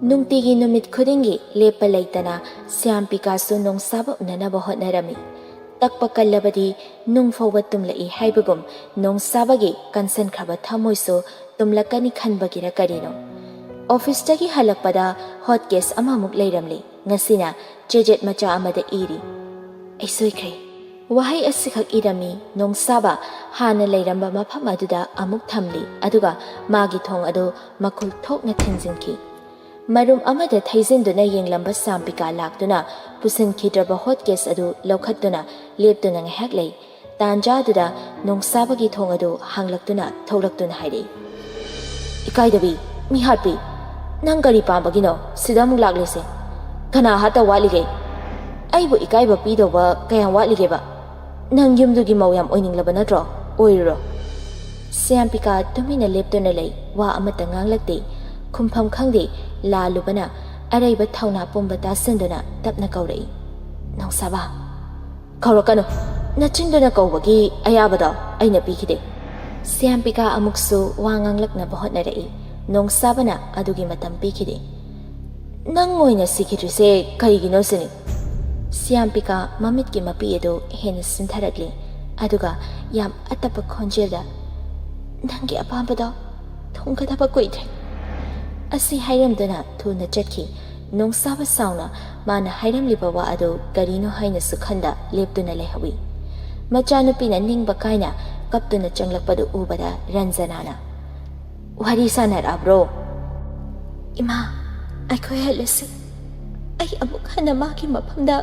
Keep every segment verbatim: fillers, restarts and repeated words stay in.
ꯅꯨꯡꯇꯤꯒꯤ ꯅꯨꯃꯤꯠ ꯈꯨꯗꯤꯡꯒꯤ ꯂꯦꯞꯄ ꯂꯩꯇꯅ ꯁ꯭ꯌꯥꯝꯄꯤꯀꯥꯁꯨ ꯅꯣꯡꯁꯥꯕ ꯎꯅꯅꯕ ꯍꯣꯠꯅꯔꯝꯃꯤ꯫ ꯇꯛꯄ ꯀꯜꯂꯕꯗꯤ ꯅꯨꯡ ꯐꯥꯎꯕ ꯇꯨꯝꯂꯛꯏ ꯍꯥꯏꯕꯒꯨꯝ ꯅꯣꯡꯁꯥꯕꯒꯤ ꯀꯟꯁꯟꯈ꯭ꯔꯕ ꯊꯃꯣꯏꯁꯨ ꯇꯨꯝꯂꯛꯀꯅꯤ ꯈꯟꯕꯒꯤꯔ ꯀꯔꯤꯅꯣ, ꯑꯣꯐꯤꯁꯇꯒꯤ ꯍꯜꯂꯛꯄꯗ ꯍꯣꯠ ꯀꯦꯁ ꯑꯃꯃꯨꯛ ꯂꯩꯔꯝꯂꯤ꯫ ꯉꯁꯤꯅ ꯆꯦꯖꯦꯠ ꯃꯆꯥ ꯑꯃꯗ ꯏꯔꯤ, "ꯑꯩ ꯁꯣꯏꯈ꯭ꯔꯦ"꯫ ꯋꯥꯍꯩ ꯑꯁꯤꯈꯛ ꯏꯔꯝꯃꯤ꯫ ꯅꯣꯡꯁꯥꯕ ꯍꯥꯟꯅ ꯂꯩꯔꯝꯕ ꯃꯐꯝ ꯑꯗꯨꯗ ꯑꯃꯨꯛ ꯊꯝꯂꯤ, ꯑꯗꯨꯒ ꯃꯥꯒꯤ ꯊꯣꯡ ꯑꯗꯨ ꯃꯈꯨꯜ ꯊꯣꯛꯅ ꯊꯤꯡꯖꯤꯟꯈꯤ꯫ ꯃꯔꯨꯝ ꯑꯃꯗ ꯊꯩꯖꯤꯟꯗꯨꯅ ꯌꯦꯡꯂꯝꯕ ꯁ꯭ꯌꯥꯝꯄꯤꯀꯥ ꯂꯥꯛꯇꯨꯅ ꯄꯨꯁꯤꯟꯈꯤꯗ꯭ꯔꯕ ꯍꯣꯠ ꯀꯦꯁ ꯑꯗꯨ ꯂꯧꯈꯠꯇꯨꯅ ꯂꯦꯞꯇꯨꯅ ꯉꯥꯏꯍꯥꯛ ꯂꯩ꯫ ꯇꯥꯟꯖꯥꯗꯨꯗ ꯅꯣꯡꯁꯥꯕꯒꯤ ꯊꯣꯡ ꯑꯗꯨ ꯍꯥꯡꯂꯛꯇꯨꯅ ꯊꯣꯛꯂꯛꯇꯨꯅ ꯍꯥꯏꯔꯛꯏ, "ꯏꯀꯥꯏꯗꯕꯤ, ꯃꯤꯍꯥꯠꯄꯤ, ꯅꯪ ꯀꯔꯤ ꯄꯥꯝꯕꯒꯤꯅꯣ ꯁꯤꯗ ꯑꯃꯨꯛ ꯂꯥꯛꯂꯤꯁꯦ? ꯀꯅꯥ ꯍꯥꯠꯇ ꯋꯥꯠꯂꯤꯒꯦ? ꯑꯩꯕꯨ ꯏꯀꯥꯏꯕ ꯄꯤꯗꯧꯕ ꯀꯌꯥꯝ ꯋꯥꯠꯂꯤꯒꯦꯕ? ꯅꯪ ꯌꯨꯝꯗꯨꯒꯤ ꯃꯧ ꯌꯥꯝ ꯑꯣꯏꯅꯤꯡꯂꯕ ꯅꯠꯇ꯭ꯔꯣ? ꯑꯣꯏꯔꯨꯔꯣ"꯫ ꯁ꯭ꯌꯥꯝꯄꯤꯀꯥ ꯇꯨꯃꯤꯟꯅ ꯂꯦꯞꯇꯨꯅ ꯂꯩ, ꯋꯥ ꯑꯃꯠꯇ ꯉꯥꯡꯂꯛꯇꯦ꯫ ꯈꯨꯝꯐꯝ ꯈꯪꯗꯦ, ꯂꯥꯜꯂꯨꯕꯅ ꯑꯔꯩꯕ ꯊꯧꯅꯥ ꯄꯨꯝꯕ ꯇꯥꯁꯤꯟꯗꯨꯅ ꯇꯞꯅ ꯀꯧꯔꯛꯏ, "ꯅꯣꯡꯁꯥꯕ"꯫ "ꯀꯧꯔꯛꯀꯅꯨ꯫ ꯅꯆꯤꯟꯗꯨꯅ ꯀꯧꯕꯒꯤ ꯑꯌꯥꯕꯗꯣ ꯑꯩꯅ ꯄꯤꯈꯤꯗꯦ"꯫ ꯁ꯭ꯌꯥꯝꯄꯤꯀꯥ ꯑꯃꯨꯛꯁꯨ ꯋꯥ ꯉꯥꯡꯂꯛꯅꯕ ꯍꯣꯠꯅꯔꯛꯏ꯫ ꯅꯣꯡꯁꯥꯕꯅ ꯑꯗꯨꯒꯤ ꯃꯇꯝ ꯄꯤꯈꯤꯗꯦ꯫ "ꯅꯪ ꯑꯣꯏꯅ ꯁꯤꯈꯤꯗ꯭ꯔꯤꯁꯦ ꯀꯩꯒꯤꯅꯣ ꯁꯤꯅꯤ"꯫ ꯁ꯭ꯌꯥꯝꯄꯤꯀꯥ ꯃꯃꯤꯠꯀꯤ ꯃꯄꯤ ꯑꯗꯨ ꯍꯦꯟꯅ ꯁꯤꯟꯊꯔꯛꯂꯤ, ꯑꯗꯨꯒ ꯌꯥꯝ ꯑꯇꯞꯄ ꯈꯣꯟꯖꯦꯜꯗ, "ꯅꯪꯒꯤ ꯑꯄꯥꯝꯕꯗꯣ ꯊꯨꯡꯒꯗꯕ ꯀꯨꯏꯗ꯭ꯔꯦ"꯫ ꯑꯁꯤ ꯍꯥꯏꯔꯝꯗꯨꯅ ꯊꯨꯅ ꯆꯠꯈꯤ꯫ ꯅꯣꯡꯁꯥꯕ ꯁꯥꯎꯅ ꯃꯥꯅ ꯍꯥꯏꯔꯝꯂꯤꯕ ꯋꯥ ꯑꯗꯨ ꯀꯔꯤꯅꯣ ꯍꯥꯏꯅꯁꯨ ꯈꯟꯗ ꯂꯦꯞꯇꯨꯅ ꯂꯩꯍꯧꯏ꯫ ꯃꯆꯥꯅꯨꯄꯤꯅ ꯅꯤꯡꯕ ꯀꯥꯏꯅ ꯀꯞꯇꯨꯅ ꯆꯪꯂꯛꯄꯗꯨ ꯎꯕꯗ ꯔꯟꯖꯅꯥꯅ, "ꯋꯥꯔꯤ ꯁꯥꯟꯅꯔꯛꯑꯕ꯭ꯔꯣ?" "ꯏꯃꯥ, ꯑꯩꯈꯣꯏ ꯍꯜꯂꯁꯤ꯫ ꯑꯩ ꯑꯃꯨꯛ ꯍꯟꯅ ꯃꯥꯒꯤ ꯃꯐꯝꯗ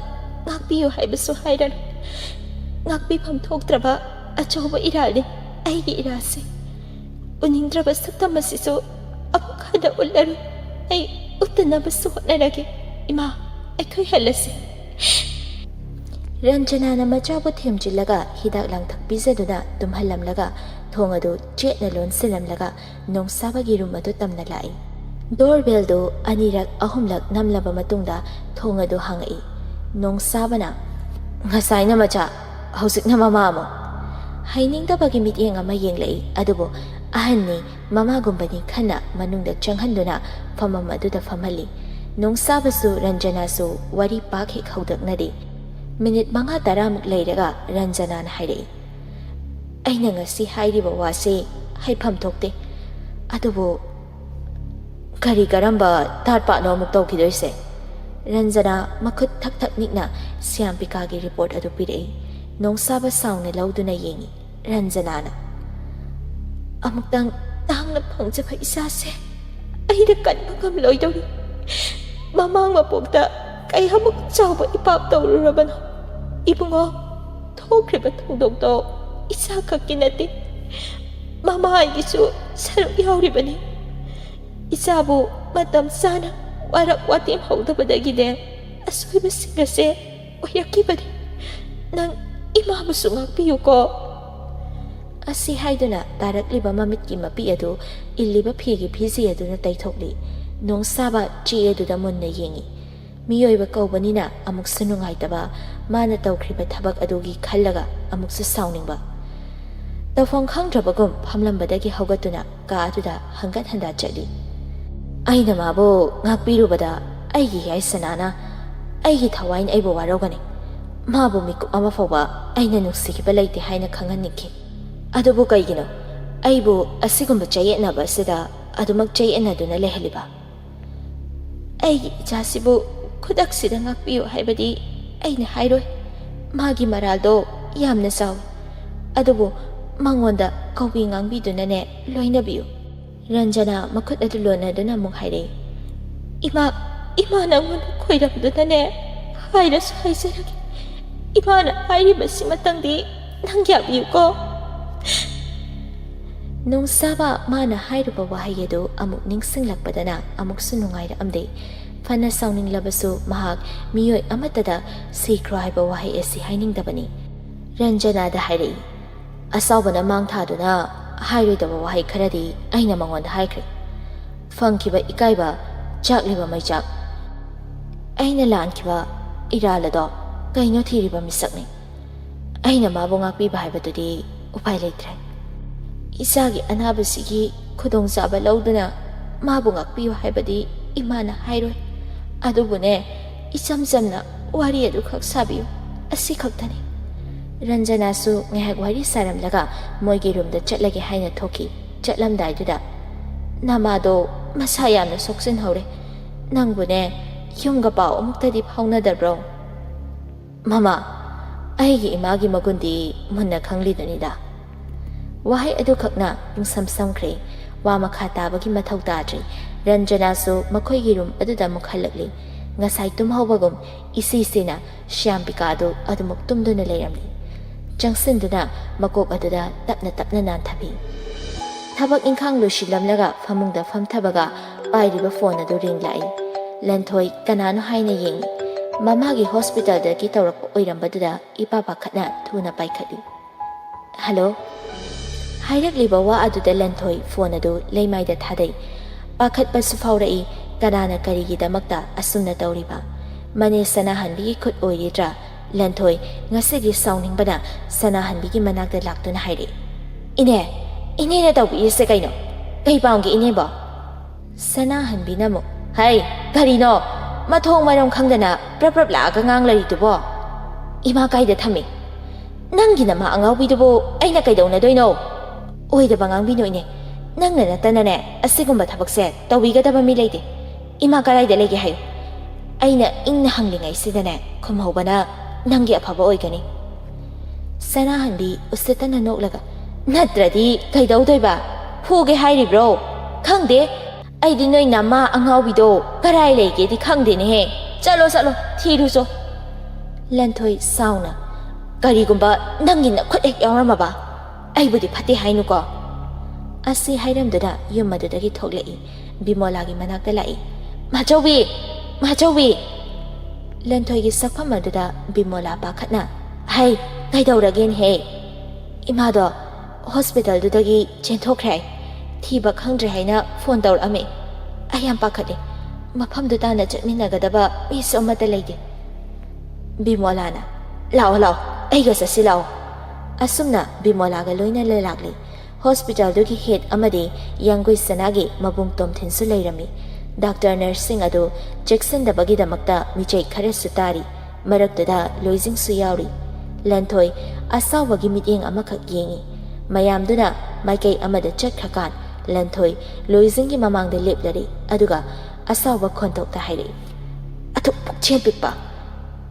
ꯉꯥꯛꯄꯤꯌꯨ ꯍꯥꯏꯕꯁꯨ ꯍꯥꯏꯔꯔꯣꯏ꯫ ꯉꯥꯛꯄꯤꯐꯝ ꯊꯣꯛꯇ꯭ꯔꯕ ꯑꯆꯧꯕ ꯏꯔꯥꯜꯅꯤ ꯑꯩꯒꯤ ꯏꯔꯥꯜꯁꯦ꯫ ꯎꯅꯤꯡꯗ꯭ꯔꯕ ꯁꯛꯇꯝ ꯑꯁꯤꯁꯨ ꯑꯃꯨꯛ ꯍꯟꯅ ꯎꯠꯂꯔꯣꯏ꯫ ꯑꯩ ꯎꯠꯇꯅꯕꯁꯨ ꯍꯣꯠꯅꯔꯒꯦ꯫ ꯏꯃꯥ, ꯑꯩꯈꯣꯏ ꯍꯜꯂꯁꯤ"꯫ ꯔꯟꯖꯅꯥꯅ ꯃꯆꯥꯕꯨ ꯊꯦꯝꯖꯤꯜꯂꯒ ꯍꯤꯗꯥꯛ ꯂꯥꯡꯊꯛ ꯄꯤꯖꯗꯨꯅ ꯇꯨꯝꯍꯜꯂꯝꯂꯒ ꯊꯣꯡ ꯑꯗꯨ ꯆꯦꯠꯅ ꯂꯣꯟꯁꯤꯜꯂꯝꯂꯒ ꯅꯣꯡꯁꯥꯕꯒꯤ ꯔꯨꯝ ꯑꯗꯨ ꯇꯝꯅ ꯂꯥꯛꯏ꯫ ꯗꯣꯔ ꯕꯦꯜꯗꯨ ꯑꯅꯤꯔꯛ ꯑꯍꯨꯝꯂꯛ ꯅꯝꯂꯕ ꯃꯇꯨꯡꯗ ꯊꯣꯡ ꯑꯗꯨ ꯍꯥꯡꯉꯛꯏ꯫ ꯅꯣꯡꯁꯥꯕꯅ, "ꯉꯁꯥꯏꯅ ꯃꯆꯥ, ꯍꯧꯖꯤꯛꯅ ꯃꯃꯥ ꯑꯃꯨꯛ"꯫ ꯍꯩꯅꯤꯡꯗꯕꯒꯤ ꯃꯤꯠꯌꯦꯡ ꯑꯃ ꯌꯦꯡꯂꯛꯏ, ꯑꯗꯨꯕꯨ ꯑꯍꯟꯅꯤ, ꯃꯃꯥꯒꯨꯝꯕꯅꯤ ꯈꯟꯅ ꯃꯅꯨꯡꯗ ꯆꯪꯍꯟꯗꯨꯅ ꯐꯝꯐꯝ ꯑꯗꯨꯗ ꯐꯝꯍꯜꯂꯤ꯫ ꯅꯣꯡꯁꯥꯕꯁꯨ ꯔꯟꯖꯅꯥꯁꯨ ꯋꯥꯔꯤ ꯄꯥꯛ ꯍꯦꯛ ꯍꯧꯗꯣꯛꯅꯗꯦ꯫ ꯃꯤꯅꯤꯠ ꯃꯉꯥ ꯇꯔꯥꯃꯨꯛ ꯂꯩꯔꯒ ꯔꯟꯖꯅꯥꯅ ꯍꯥꯏꯔꯛꯏ, "ꯑꯩꯅ ꯉꯁꯤ ꯍꯥꯏꯔꯤꯕ ꯋꯥꯁꯤ ꯍꯥꯏꯐꯝ ꯊꯣꯛꯇꯦ, ꯑꯗꯨꯕꯨ ꯀꯔꯤ ꯀꯔꯝꯕ ꯇꯥꯠ ꯄꯥꯠꯅꯣ ꯑꯃꯨꯛ ꯇꯧꯈꯤꯗꯣꯏꯁꯦ?" ꯔꯟꯖꯅꯥ ꯃꯈꯨꯠ ꯊꯛ ꯊꯛ ꯅꯤꯛꯅ ꯁ꯭ꯌꯥꯝꯕꯤꯀꯥꯒꯤ ꯔꯤꯄꯣꯔꯠ ꯑꯗꯨ ꯄꯤꯔꯛꯏ꯫ ꯅꯣꯡꯁꯥꯕ ꯁꯥꯎꯅ ꯂꯧꯗꯨꯅ ꯌꯦꯡꯏ꯫ ꯔꯟꯖꯅꯥꯅ, "ꯑꯃꯨꯛꯇꯪ ꯇꯥꯡꯅ ꯐꯪꯖꯕ ꯏꯆꯥꯁꯦ ꯑꯩꯅ ꯀꯟꯕ ꯉꯝꯂꯣꯏꯗꯧꯔꯤ꯫ ꯃꯃꯥꯡ ꯃꯄꯣꯛꯇ ꯀꯌꯥꯃꯨꯛ ꯆꯥꯎꯕ ꯏꯄꯥꯞ ꯇꯧꯔꯨꯔꯕꯅꯣ? ꯏꯕꯨꯡꯉꯣ, ꯊꯣꯛꯈ꯭ꯔꯤꯕ ꯊꯧꯗꯣꯛꯇꯣ ꯏꯆꯥ ꯈꯛꯀꯤ ꯅꯠꯇꯦ, ꯃꯃꯥ ꯑꯩꯒꯤꯁꯨ ꯁꯔꯨꯛ ꯌꯥꯎꯔꯤꯕꯅꯤ꯫ ꯏꯆꯥꯕꯨ ꯃꯇꯝ ꯆꯥꯅ ꯋꯥꯔꯛ ꯋꯥꯇꯦꯝ ꯍꯧꯗꯕꯗꯒꯤꯅꯦ ꯑꯁꯣꯏꯕꯁꯤꯡ ꯑꯁꯦ ꯑꯣꯏꯔꯛꯈꯤꯕꯅꯤ꯫ ꯅꯪ ꯏꯃꯥꯕꯨꯁꯨ ꯉꯥꯛꯄꯤꯌꯨꯀꯣ꯫" ꯑꯁꯤ ꯍꯥꯏꯗꯨꯅ ꯇꯥꯔꯛꯂꯤꯕ ꯃꯃꯤꯠꯀꯤ ꯃꯄꯤ ꯑꯗꯨ ꯏꯜꯂꯤꯕ ꯐꯤꯒꯤ ꯐꯤꯖꯤ ꯑꯗꯨꯅ ꯇꯩꯊꯣꯛꯂꯤ꯫ ꯅꯣꯡꯁꯥꯕ ꯆꯦ ꯑꯗꯨꯗ ꯃꯨꯟꯅ ꯌꯦꯡꯏ꯫ ꯃꯤꯑꯣꯏꯕ ꯀꯧꯕꯅꯤꯅ ꯑꯃꯨꯛꯁꯨ ꯅꯨꯡꯉꯥꯏꯇꯕ, ꯃꯥꯅ ꯇꯧꯈ꯭ꯔꯤꯕ ꯊꯕꯛ ꯑꯗꯨꯒꯤ ꯈꯜꯂꯒ ꯑꯃꯨꯛꯁꯨ ꯁꯥꯎꯅꯤꯡꯕ꯫ ꯇꯧꯐꯝ ꯈꯪꯗ꯭ꯔꯕꯒꯨꯝ ꯐꯝꯂꯝꯕꯗꯒꯤ ꯍꯧꯒꯠꯇꯨꯅ ꯀꯥ ꯑꯗꯨꯗ ꯍꯪꯒꯠ ꯍꯟꯗꯥ ꯆꯠꯂꯤ꯫ ꯑꯩꯅ ꯃꯥꯕꯨ ꯉꯥꯛꯄꯤꯔꯨꯕꯗ ꯑꯩꯒꯤ ꯌꯥꯏꯁꯅꯥꯅ ꯑꯩꯒꯤ ꯊꯋꯥꯏꯅ ꯑꯩꯕꯨ ꯋꯥꯔꯧꯒꯅꯤ꯫ ꯃꯥꯕꯨ ꯃꯤꯀꯨꯞ ꯑꯃ ꯐꯥꯎꯕ ꯑꯩꯅ ꯅꯨꯡꯁꯤꯈꯤꯕ ꯂꯩꯇꯦ ꯍꯥꯏꯅ ꯈꯪꯍꯟꯅꯤꯡꯈꯤ꯫ ꯑꯗꯨꯕꯨ ꯀꯩꯒꯤꯅꯣ ꯑꯩꯕꯨ ꯑꯁꯤꯒꯨꯝꯕ ꯆꯌꯦꯠꯅꯕ ꯑꯁꯤꯗ ꯑꯗꯨꯃꯛ ꯆꯌꯦꯠꯅꯗꯨꯅ ꯂꯩꯍꯜꯂꯤꯕ? ꯑꯩꯒꯤ ꯏꯆꯥꯁꯤꯕꯨ ꯈꯨꯗꯛꯁꯤꯗ ꯉꯥꯛꯄꯤꯌꯨ ꯍꯥꯏꯕꯗꯤ ꯑꯩꯅ ꯍꯥꯏꯔꯣꯏ꯫ ꯃꯥꯒꯤ ꯃꯔꯥꯜꯗꯣ ꯌꯥꯝꯅ ꯆꯥꯎꯏ꯫ ꯑꯗꯨꯕꯨ ꯃꯉꯣꯟꯗ ꯀꯧꯕꯤ ꯉꯥꯡꯕꯤꯗꯨꯅꯅꯦ ꯂꯣꯏꯅꯕꯤꯌꯨ꯫ ꯔꯟꯖꯅꯥ ꯃꯈꯨꯠ ꯑꯗꯨ ꯂꯣꯟꯅꯗꯨꯅ ꯑꯃꯨꯛ ꯍꯥꯏꯔꯛꯏ, "ꯏꯃꯥ, ꯏꯃꯥ ꯅꯪꯉꯣꯟꯗ ꯈꯣꯏꯔꯝꯗꯨꯅꯅꯦ ꯍꯥꯏꯔꯁꯨ ꯍꯥꯏꯖꯔꯒꯦ꯫ ꯏꯃꯥꯅ ꯍꯥꯏꯔꯤꯕꯁꯤꯃꯇꯪꯗꯤ ꯅꯪ ꯌꯥꯕꯤꯌꯨꯀꯣ꯫" ꯅꯣꯡꯁꯥꯕ ꯃꯥꯅ ꯍꯥꯏꯔꯨꯕ ꯋꯥꯍꯩ ꯑꯗꯨ ꯑꯃꯨꯛ ꯅꯤꯡꯁꯤꯡꯂꯛꯄꯗꯅ ꯑꯃꯨꯛꯁꯨ ꯅꯨꯡꯉꯥꯏꯔꯛꯑꯝꯗꯦ꯫ ꯐꯅ ꯁꯥꯎꯅꯤꯡꯂꯕꯁꯨ ꯃꯍꯥꯛ ꯃꯤꯑꯣꯏ ꯑꯃꯠꯇꯗ ꯁꯤꯈ꯭ꯔꯣ ꯍꯥꯏꯕ ꯋꯥꯍꯩ ꯑꯁꯤ ꯍꯥꯏꯅꯤꯡꯗꯕꯅꯤ꯫ ꯔꯟꯖꯅꯥꯗ ꯍꯥꯏꯔꯛꯏ, "ꯑꯁꯥꯎꯕꯅ ꯃꯥꯡ ꯊꯥꯗꯨꯅ ꯍꯥꯏꯔꯣꯏꯗꯕ ꯋꯥꯍꯩ ꯈꯔꯗꯤ ꯑꯩꯅ ꯃꯉꯣꯟꯗ ꯍꯥꯏꯈ꯭ꯔꯦ꯫ ꯐꯪꯈꯤꯕ ꯏꯀꯥꯏꯕ, ꯆꯥꯛꯂꯤꯕ ꯃꯩꯆꯥꯛ, ꯑꯩꯅ ꯂꯥꯟꯈꯤꯕ ꯏꯔꯥꯜ ꯑꯗꯣ ꯀꯩꯅꯣ ꯊꯤꯔꯤꯕ ꯃꯤꯁꯛꯅꯤ꯫ ꯑꯩꯅ ꯃꯥꯕꯨ ꯉꯥꯛꯄꯤꯕ ꯍꯥꯏꯕꯗꯨꯗꯤ ꯎꯄꯥꯏ ꯂꯩꯇ꯭ꯔꯦ꯫ "ꯏꯆꯥꯒꯤ ꯑꯅꯥꯕꯁꯤꯒꯤ ꯈꯨꯗꯣꯡꯆꯥꯕ ꯂꯧꯗꯨꯅ ꯃꯥꯕꯨ ꯉꯥꯛꯄꯤꯌꯨ ꯍꯥꯏꯕꯗꯤ ꯏꯃꯥꯅ ꯍꯥꯏꯔꯣꯏ꯫ ꯑꯗꯨꯕꯨꯅꯦ, ꯏꯆꯝ ꯆꯝꯅ ꯋꯥꯔꯤ ꯑꯗꯨꯈꯛ ꯁꯥꯕꯤꯌꯨ, ꯑꯁꯤꯈꯛꯇꯅꯤ꯫" ꯔꯟꯖꯅꯥꯁꯨ ꯉꯥꯏꯍꯥꯛ ꯋꯥꯔꯤ ꯁꯥꯔꯝꯂꯒ ꯃꯣꯏꯒꯤ ꯔꯨꯝꯗ ꯆꯠꯂꯒꯦ ꯍꯥꯏꯅ ꯊꯣꯛꯈꯤ꯫ ꯆꯠꯂꯝꯗꯥꯏꯗꯨꯗ, "ꯅꯃꯥꯗꯣ ꯃꯁꯥ ꯌꯥꯝꯅ ꯁꯣꯛꯆꯤꯟꯍꯧꯔꯦ꯫ ꯅꯪꯕꯨꯅꯦ, ꯌꯨꯝꯒ ꯄꯥꯎ ꯑꯃꯨꯛꯇꯗꯤ ꯐꯥꯎꯅꯗꯕ꯭ꯔꯣ?" "ꯃꯃꯥ, ꯑꯩꯒꯤ ꯏꯃꯥꯒꯤ ꯃꯒꯨꯟꯗꯤ ꯃꯨꯟꯅ ꯈꯪꯂꯤꯗꯨꯅꯤꯗ꯫" ꯋꯥꯍꯩ ꯑꯗꯨꯈꯛꯅ ꯄꯨꯡꯁꯝ ꯁꯝꯈ꯭ꯔꯦ꯫ ꯋꯥ ꯃꯈꯥ ꯇꯥꯕꯒꯤ ꯃꯊꯧ ꯇꯥꯗ꯭ꯔꯦ꯫ ꯔꯟꯖꯅꯥꯁꯨ ꯃꯈꯣꯏꯒꯤ ꯔꯨꯝ ꯑꯗꯨꯗ ꯑꯃꯨꯛ ꯍꯜꯂꯛꯂꯤ꯫ ꯉꯁꯥꯏ ꯇꯨꯝꯍꯧꯕꯒꯨꯝ ꯏꯁꯤ ꯁꯤꯅ ꯁ꯭ꯌꯥꯝꯕꯤꯀꯥꯗꯨ ꯑꯗꯨꯃꯛ ꯇꯨꯝꯗꯨꯅ ꯂꯩꯔꯝꯂꯤ꯫ ꯆꯪꯁꯤꯟꯗꯨꯅ ꯃꯀꯣꯛ ꯑꯗꯨꯗ ꯇꯞꯅ ꯇꯞꯅ ꯅꯥꯟꯊꯕꯤ꯫ ꯊꯕꯛ ꯏꯪꯈꯥꯡ ꯂꯣꯏꯁꯤꯜꯂꯝꯂꯒ ꯐꯃꯨꯡꯗ ꯐꯝꯊꯕꯒ ꯄꯥꯏꯔꯤꯕ ꯐꯣꯟ ꯑꯗꯨ ꯔꯤꯡ ꯂꯥꯛꯏ꯫ ꯂꯟꯊꯣꯏ ꯀꯅꯥꯅꯣ ꯍꯥꯏꯅ ꯌꯦꯡꯏ꯫ ꯃꯃꯥꯒꯤ ꯍꯣꯁꯄꯤꯇꯥꯜꯗꯒꯤ ꯇꯧꯔꯛꯄ ꯑꯣꯏꯔꯝꯕꯗꯨꯗ ꯏꯄꯥ ꯄꯥꯈꯠꯅ ꯊꯨꯅ ꯄꯥꯏꯈꯠꯂꯤ꯫ "ꯍꯜꯂꯣ?" ꯍꯥꯏꯔꯛꯂꯤꯕ ꯋꯥ ꯑꯗꯨꯗ ꯂꯟꯊꯣꯏ ꯐꯣꯟ ꯑꯗꯨ ꯂꯩꯃꯥꯏꯗ ꯊꯥꯗꯩ꯫ ꯄꯥꯈꯠꯄꯁꯨ ꯐꯥꯎꯔꯛꯏ, ꯀꯅꯥꯅ ꯀꯔꯤꯒꯤꯗꯃꯛꯇ ꯑꯁꯨꯝꯅ ꯇꯧꯔꯤꯕ? ꯃꯅꯦ ꯁꯅꯥꯍꯟꯕꯤꯒꯤ ꯈꯨꯠ ꯑꯣꯏꯔꯤꯗ꯭ꯔꯥ? ꯂꯟꯊꯣꯏ ꯉꯁꯤꯗꯤ ꯁꯥꯎꯅꯤꯡꯕꯅ ꯁꯅꯥꯍꯟꯕꯤꯒꯤ ꯃꯅꯥꯛꯇ ꯂꯥꯛꯇꯨꯅ ꯍꯥꯏꯔꯛꯏ, "ꯏꯅꯦ, ꯏꯅꯦꯅ ꯇꯧꯕꯤꯔꯤꯁꯦ ꯀꯩꯅꯣ? ꯀꯩ ꯄꯥꯝꯒꯦ ꯏꯅꯦꯕꯣ?" ꯁꯅꯥꯍꯟꯕꯤꯅ ꯑꯃꯨꯛ, "ꯍꯩ, ꯀꯔꯤꯅꯣ? ꯃꯊꯣꯡ ꯃꯔꯝ ꯈꯪꯗꯅ ꯄ꯭ꯔꯞ ꯄ꯭ꯔꯞ ꯂꯥꯛꯑꯒ ꯉꯥꯡꯂꯔꯤꯗꯨꯕꯣ? ꯏꯃꯥ ꯀꯥꯏꯗ ꯊꯝꯃꯤ? ꯅꯪꯒꯤ ꯅꯃꯥ ꯑꯉꯥꯎꯕꯤꯗꯨꯕꯨ ꯑꯩꯅ ꯀꯩꯗꯧꯅꯗꯣꯏꯅꯣ? ꯑꯣꯏꯗꯕ ꯉꯥꯡꯕꯤꯅꯨ ꯏꯅꯦ꯫ ꯅꯪꯅ ꯅꯠꯇꯅꯅꯦ ꯑꯁꯤꯒꯨꯝꯕ ꯊꯕꯛꯁꯦ ꯇꯧꯕꯤꯒꯗꯕ ꯃꯤ ꯂꯩꯇꯦ꯫ ꯏꯃꯥ ꯀꯔꯥꯏꯗ ꯂꯩꯒꯦ ꯍꯥꯏꯌꯨ꯫" ꯑꯩꯅ ꯏꯪꯅ ꯍꯪꯂꯤꯉꯩꯁꯤꯗꯅꯦ ꯈꯨꯝꯍꯧꯕꯅ ꯅꯪꯒꯤ ꯑꯐꯕ ꯑꯣꯏꯒꯅꯤ꯫ ꯁꯅꯥꯍꯟꯕꯤ ꯎꯁꯤꯠꯇꯅ ꯅꯣꯛꯂꯒ, "ꯅꯠꯇ꯭ꯔꯗꯤ ꯀꯩꯗꯧꯗꯣꯏꯕ? ꯐꯨꯒꯦ ꯍꯥꯏꯔꯤꯕ꯭ꯔꯣ? ꯈꯪꯗꯦ꯫ ꯑꯩꯗꯤ ꯅꯣꯏ ꯅꯃꯥ ꯑꯉꯥꯎꯕꯤꯗꯣ ꯀꯔꯥꯏ ꯂꯩꯒꯦꯗꯤ ꯈꯪꯗꯦꯅꯦꯍꯦ꯫ ꯆꯠꯂꯣ, ꯆꯠꯂꯣ, ꯊꯤꯔꯨꯆꯣ꯫" ꯂꯟꯊꯣꯏ ꯁꯥꯎꯅ, "ꯀꯔꯤꯒꯨꯝꯕ ꯅꯪꯒꯤ ꯅꯈꯨꯠ ꯍꯦꯛ ꯌꯥꯎꯔꯝꯃꯕ? ꯑꯩꯕꯨꯗꯤ ꯐꯠꯇꯦ ꯍꯥꯏꯅꯨꯀꯣ꯫" ꯑꯁꯤ ꯍꯥꯏꯔꯝꯗꯨꯅ ꯌꯨꯝ ꯑꯗꯨꯗꯒꯤ ꯊꯣꯛꯂꯛꯏ꯫ ꯕꯤꯃꯣꯂꯥꯒꯤ ꯃꯅꯥꯛꯇ ꯂꯥꯛꯏ꯫ "ꯃꯥꯆꯧꯕꯤ! ꯃꯥꯆꯧꯕꯤ!" ꯂꯟꯊꯣꯏꯒꯤ ꯁꯛꯐꯝ ꯑꯗꯨꯗ ꯕꯤꯃꯣꯂꯥ ꯄꯥꯈꯠꯅ, "ꯍꯩ, ꯀꯩꯗꯧꯔꯒꯦꯅꯦꯍꯦ?" "ꯏꯃꯥꯗꯣ ꯍꯣꯁꯄꯤꯇꯥꯜꯗꯨꯗꯒꯤ ꯆꯦꯟꯊꯣꯛꯈ꯭ꯔꯦ꯫ ꯊꯤꯕ ꯈꯪꯗ꯭ꯔꯦ ꯍꯥꯏꯅ ꯐꯣꯟ ꯇꯧꯔꯛꯑꯝꯃꯦ꯫ ꯑꯩ ꯌꯥꯝ ꯄꯥꯈꯠꯂꯦ꯫ ꯃꯐꯝꯗꯨ ꯇꯥꯟꯅ ꯆꯠꯃꯤꯟꯅꯒꯗꯕ ꯃꯤꯁꯨ ꯑꯃꯠꯇ ꯂꯩꯇꯦ꯫" ꯕꯤꯃꯣꯂꯥꯅ, "ꯂꯥꯛꯑꯣ, ꯂꯥꯛꯑꯣ, ꯑꯩꯒ ꯆꯠꯁꯤ ꯂꯥꯛꯑꯣ꯫" ꯑꯁꯨꯝꯅ ꯕꯤꯃꯣꯂꯥꯒ ꯂꯣꯏꯅꯅ ꯂꯥꯛꯂꯤ꯫ ꯍꯣꯁꯄꯤꯇꯥꯜꯗꯨꯒꯤ ꯍꯦꯗ ꯑꯃꯗꯤ ꯌꯥꯡꯒꯣꯏ ꯁꯅꯥꯒꯤ ꯃꯕꯨꯡ ꯇꯣꯝꯊꯤꯟꯁꯨ ꯂꯩꯔꯝꯃꯤ꯫ ꯗꯥꯛꯇꯔ ꯅꯔꯁꯁꯤꯡ ꯑꯗꯨ ꯆꯦꯛꯁꯤꯟꯗꯕꯒꯤꯗꯃꯛꯇ ꯃꯤꯆꯩ ꯈꯔꯁꯨ ꯇꯥꯔꯤ꯫ ꯃꯔꯛꯇꯨꯗ ꯂꯣꯏꯖꯤꯡꯁꯨ ꯌꯥꯎꯔꯤ꯫ ꯂꯟꯊꯣꯏ ꯑꯁꯥꯎꯕꯒꯤ ꯃꯤꯠꯌꯦꯡ ꯑꯃꯈꯛ ꯌꯦꯡꯏ꯫ ꯃꯌꯥꯝꯗꯨꯅ ꯃꯥꯏꯀꯩ ꯑꯃꯗ ꯆꯠꯈ꯭ꯔꯀꯥꯟ, ꯂꯟꯊꯣꯏ ꯂꯣꯏꯖꯤꯡꯒꯤ ꯃꯃꯥꯡꯗ ꯂꯦꯞꯂꯔꯦ, ꯑꯗꯨꯒ ꯑꯁꯥꯎꯕ ꯈꯣꯟꯊꯣꯛꯇ ꯍꯥꯏꯔꯛꯏ, "ꯑꯗꯨꯛ ꯄꯨꯛꯆꯦꯜ ꯄꯤꯛꯄ!